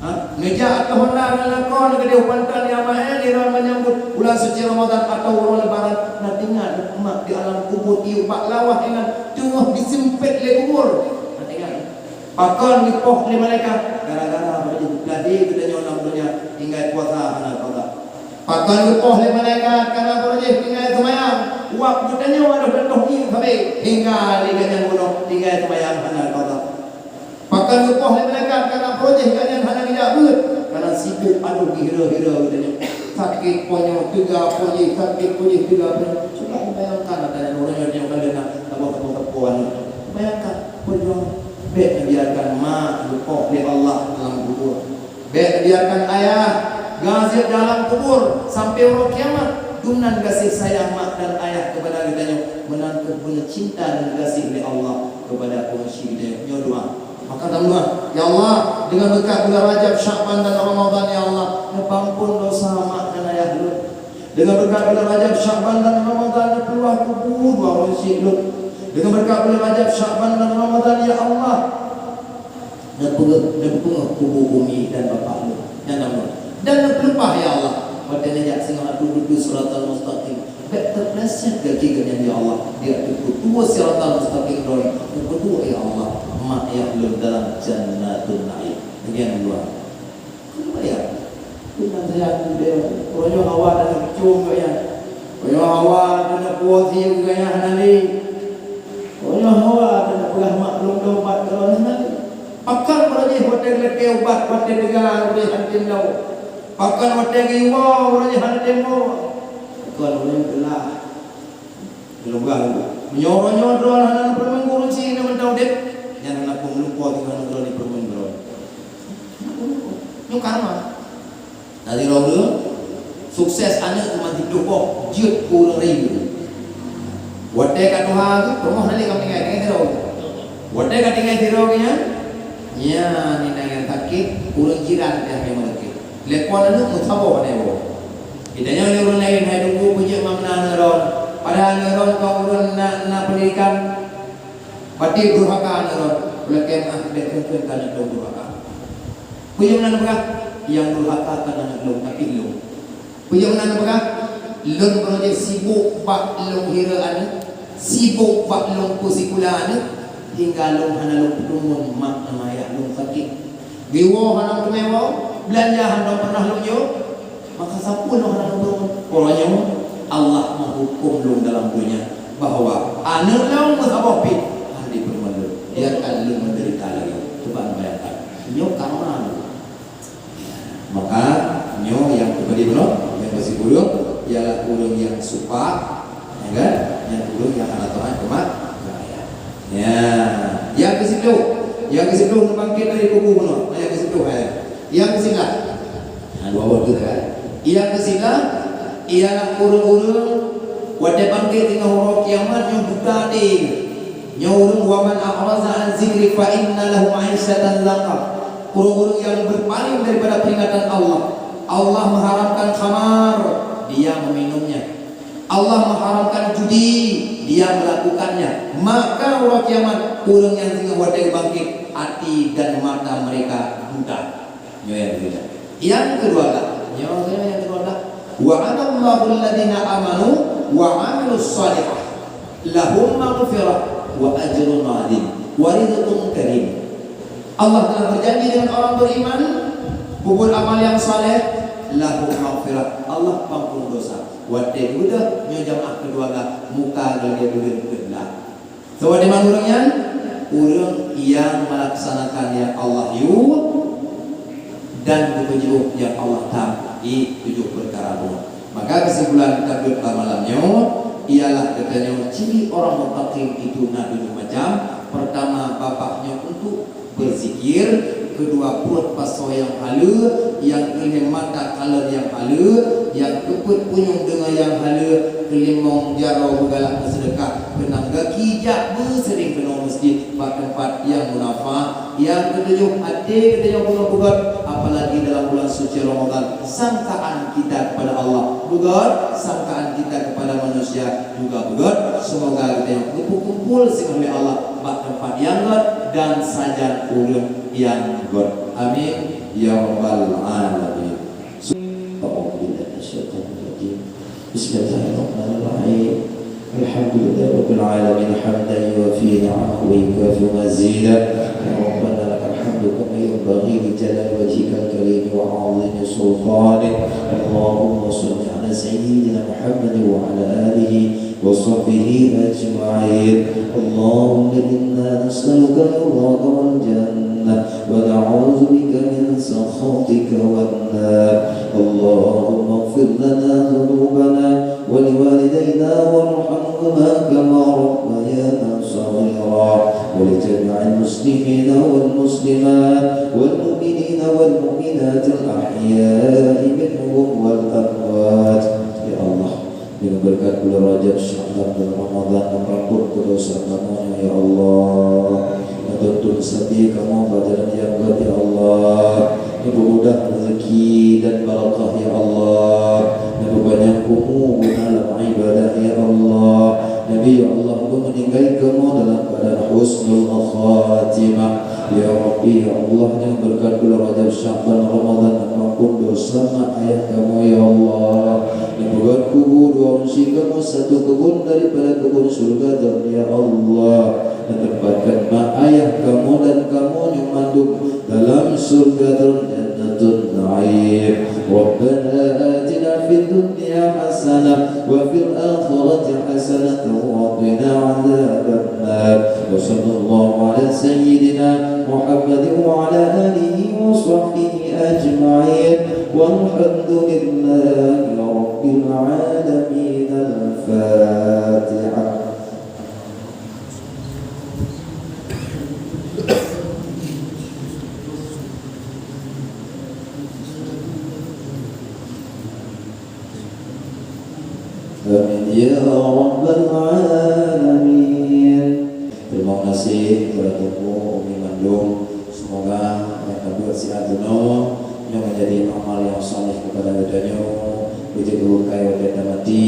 Ha? Neujak ateueh honda ngon lakoe neukeudéh u pantai nyang mahé, nirang menyambut bulan suci Ramadan atau uroe Lebaran. Na teuingat mak di alam kubur, tiup bak lawah ingat teungoh diseumpét lé kubur. Na teuingat. Pakon geupoh lé malaikat? Gara-gara bak jih geupeuladi geutanyoe lam donya tinggai puasa hana qadha. Pakon geupoh lé malaikat? Karena bak jih tinggai seumayang. Wab geutanyoe adoh teutoh ngieng sabe hingga lé gobnyan bunoe tinggai seumayang hana qadha. Pakon geupoh lé malaikat? Karena bak jih gobnyan hana geujak beuet, karena sibuk adoh geuhira-hira geutanyoe. Sakét po nyoe teuga po jih, sakét po jih teuga po nyoe. Cuba bayangkan, ada yang orang yang kalian nak tabah-tabah po aneuk. Bayangkan. Peujuang. Bèk neubiarkan mak geupoh lé Allah lam kubur. Bèk neubiarkan ayah gaséh dalam kubur sampai uroe kiamat. Dum nan gaséh sayang mak dan ayah keupada geutanyoe, meunan kheueh beuneucinta dan gaséh lé Allah keupada ureueng syik geutanyoe. Nyoe doa. Maka tameudoa, "Ya Allah, dengan berkat bulan Rajab, Syakban dan Ramadan, ya Allah, neupeuampon dosa mak dan ayah lôn." Dengan berkat bulan Rajab, Syakban dan Ramadan, neupeuluah kubu dua ureueng syik lôn. Dengan berkat bulan Rajab, Syakban dan Ramadan, ya Allah, neupeu-, neupeupeuéh kubu umi dan bapak lôn. Nyan lam lôn. Dan neupeuleupah, ya Allah, watèe neujak singoh atu dudu siratal mustaqim. Bèk teupleset gaki geuhnyan, ya Allah, di ateueh peutuwoe siratal mustaqim lôn. Neupeuduek, ya Allah, mak ayah lôn dalam jannatun naim. Bagian dua. Keuneuk bayar. Bukan saja aku dia. Uroe nyoe hawa dan keucom gobnyan. Uroe nyoe hawa dan puwoe sie gobnyan hana lé. Uroe nyoe hawa dan peugah mak lôn taubat keudroe hana lé. Pakon uroe jih watèe geulakèe ubat, watèe teuga uroe jih hana tem lom. Pakon watèe geuwoe uroe jih hana tem woe. Pakon uroe nyoe teulah. Meunyoe droeneuh hana neupeurumeuen gurèe ci nyoe mantong udép, nyan hana peue meulumpo tinggai ngon droeneuh peurumeuen droeneuh. Nyoe karma. Dari droeneuh, sukses aneuk teuma siplôh boh, jeuet keu ureueng rayeuk. Watèe ka tuha geuh, peurumoh hana lé ka tinggai, tinggai sidroe. Watèe ka tinggai sidroe geuh nyan, nyan inong nyang sakét, ureueng jiran pih nyang meusakét. Telepon aneuk meusaboh aneuk woe. Geutanyoe lé ureueng laén hai teungku peujeuet mak meunan aneuk droen. Padahai aneuk droen kon ureueng na, na peundidikan. Batin durhaka aneuk droen. Ulèe kém ah bèk kheun-kheun keu aneuk lôn durhaka. Peue nyang meunan neupeugah? Nyang durhaka kon aneuk lôn, tapi lôn. Peue nyang meunan neupeugah? Lôn beureuja sibuk bak lôn hira aneuk, sibuk bak lôn peusikula aneuk, hingga lôn hana lôn peurumeuen mak ngon ayah lôn sakét. Geuwoe hana meuteumé woe, beulanja hana pernah lôn yue, maka sapeue lôn hana lôn peurumeuen? Uroe nyoe Allah meuhukôm lôn dalam donya bahwa aneuk lôn meusaboh pih hana jipeurumeuen lôn. Biarkan lôn menderita lagi. Cuba bayangkan, nyoe karma lôn. Maka nyoe nyang keubali bunoe, nyang keusipulôh ialah ureueng nyang supak, ya kan? Nyang ureueng nyang hana taát keu mak, keu ayah. Ya, nyang keusipulôh, nyang keusipulôh neubangkét dari kubu bunoe, nyang keusipulôh hai. Nyang keusilah. Nah, dua boh tu kan. Nyang keusilah ialah ureueng-ureueng watèe bangkét teungoh uroe kiamat nyoe buta até. Nyoe ureueng, "Wa man a'raza an zikri fa inna lahu ma'isyatan dhanka." Ureueng-ureueng nyang berpaling daripada peringatan Allah, Allah mengharamkan khamar, dia meminumnya. Allah mengharamkan judi, dia melakukannya. Maka uroe kiamat, ureueng nyang singoh watèe bangkét, hati dan mata mereka buta. Nyoe nyang keudua. Nyang keudua lah. Nyoe, nyoe nyang keudua lah. "Wa'adallahu alladhina amanu wa 'amilus shalihat. Lahum maghfirah wa ajrun 'azim. Wa rizqun karim." Allah telah berjanji dengan orang beriman, peubuet amal yang saleh, lahum maghfirah. Allah peuampôn dosa. Watèe beudôh nyoe jamaah keudua lah, muka lagèe buleuen keu blah. Soe di man ureueng nyan? Ureueng nyang melaksanakan nyang Allah yue dan geupeujeuet nyang Allah taat, i tujoh peukara bunoe. Maka keusimpulan kitab Dut bak malam nyoe, Ialah geutanyoe ciri orang muttaqin itu na tujoh macam. Pertama, babah nyoe untuk berzikir, kedua, pruet pasoe nyang haleue, nyang keulhèe mata kalon nyang haleue, nyang keupeuet punyueng deungoe nyang haleue, keulimong jaroe beugalak beuseudeukah, keunam gaki jak beuseuring keunoe meuseujid bak teumpat nyang munafah. Nyang keutujoh, até geutanyoe beungoh beugöt, apalagi dalam bulan suci Ramadan, sangkaan kita kepada Allah. Beugöt sangkaan kita kepada manusia juga beugöt. Semoga geutanyoe geupeukumpul singoh lé Allah bak teumpat nyang göt dan sajan ureueng nyang göt. Amin ya rabbal alamin. Bismillahirrahmanirrahim. Alhamdulillahirabbil alamin, hamdan yuwafi ni'amahu wa yukafi mazidah. Ya Rabbana lakal hamdu kama yanbaghi li jalali wajhikal karim wa 'azimi sultanik. Allahumma shalli ala sayyidina Muhammadin wa ala alihi wa sahbihi ajma'in. Allahumma inna nas'aluka ridhaka wal jannah wa na'udzu bika min sakhatika wan nar. Allahumma ighfir lana dzunubana wa liwalidayna warhamhuma kama rabbayana shaghira. Wa li jami'il muslimina wal muslimat wal mu'minina wal mu'minatil ahya'i minhum wal amwat. Ya Allah, deungon beureukat buleuen Rajab, Sya'ban dan Ramadan, neupeuampôn keu desya kamoe, ya Allah. Neutuntun sabe kamoe bak jalan nyang göt, ya Allah. Neupeumudah rezeki dan barakah, ya Allah. Neupeupanyang umu guna lam ibadah, ya Allah. Nabi, ya Allah, neumeuninggai kamoe dalam keuadaan husnul khatimah. Ya Rabbi, ya Allah, nyang beureukat buleuen Rajab, Sya'ban, Ramadan, neupeuampôn desya mak ayah kamoe, ya Allah. Neupeugöt kubu dua ureueng syik kamoe, satu keubon daripada keubon syurga Droen, ya Allah. Neuteupatkan mak ayah kamoe dan kamoe nyoe mandum dalam syurga Droen, Jannatun Na'im. Rabbana atina fid dunya hasanah wa fil akhirati hasanatan wa qina adzaban nar. Wa sallallahu ala sayyidina Muhammadin wa ala alihi wa sahbihi ajma'in. Walhamdulillahi rabbil alamin. Al-Fatihah. Amin ya rabbal alamin. Terima kasih kepada Teungku, Umi mandum. Semoga nyang ka buet siat bunoe nyoe menjadi amal yang saleh kepada geutanyoe. Beujeuet keu bukai watèe tamati,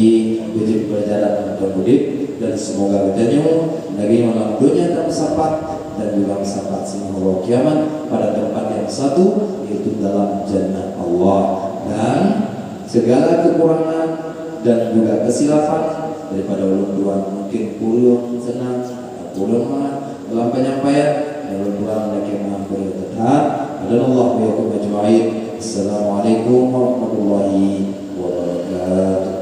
beujeuet keu pelajaran lam udép, dan semoga geutanyoe lagèe malam donya tameusapat dan juga meusapat singoh uroe kiamat pada tempat yang satu, yaitu dalam jannah Allah. Dan segala kekurangan dan juga kesilapan daripada ulôn tuan, mungkin kureueng seunang atau kureueng mangat dalam penyampaian, ulôn tuan lakèe meu'ah beu that. Hadanallahu wa iyyakum ajma'in. Assalamualaikum warahmatullahi wabarakatuh.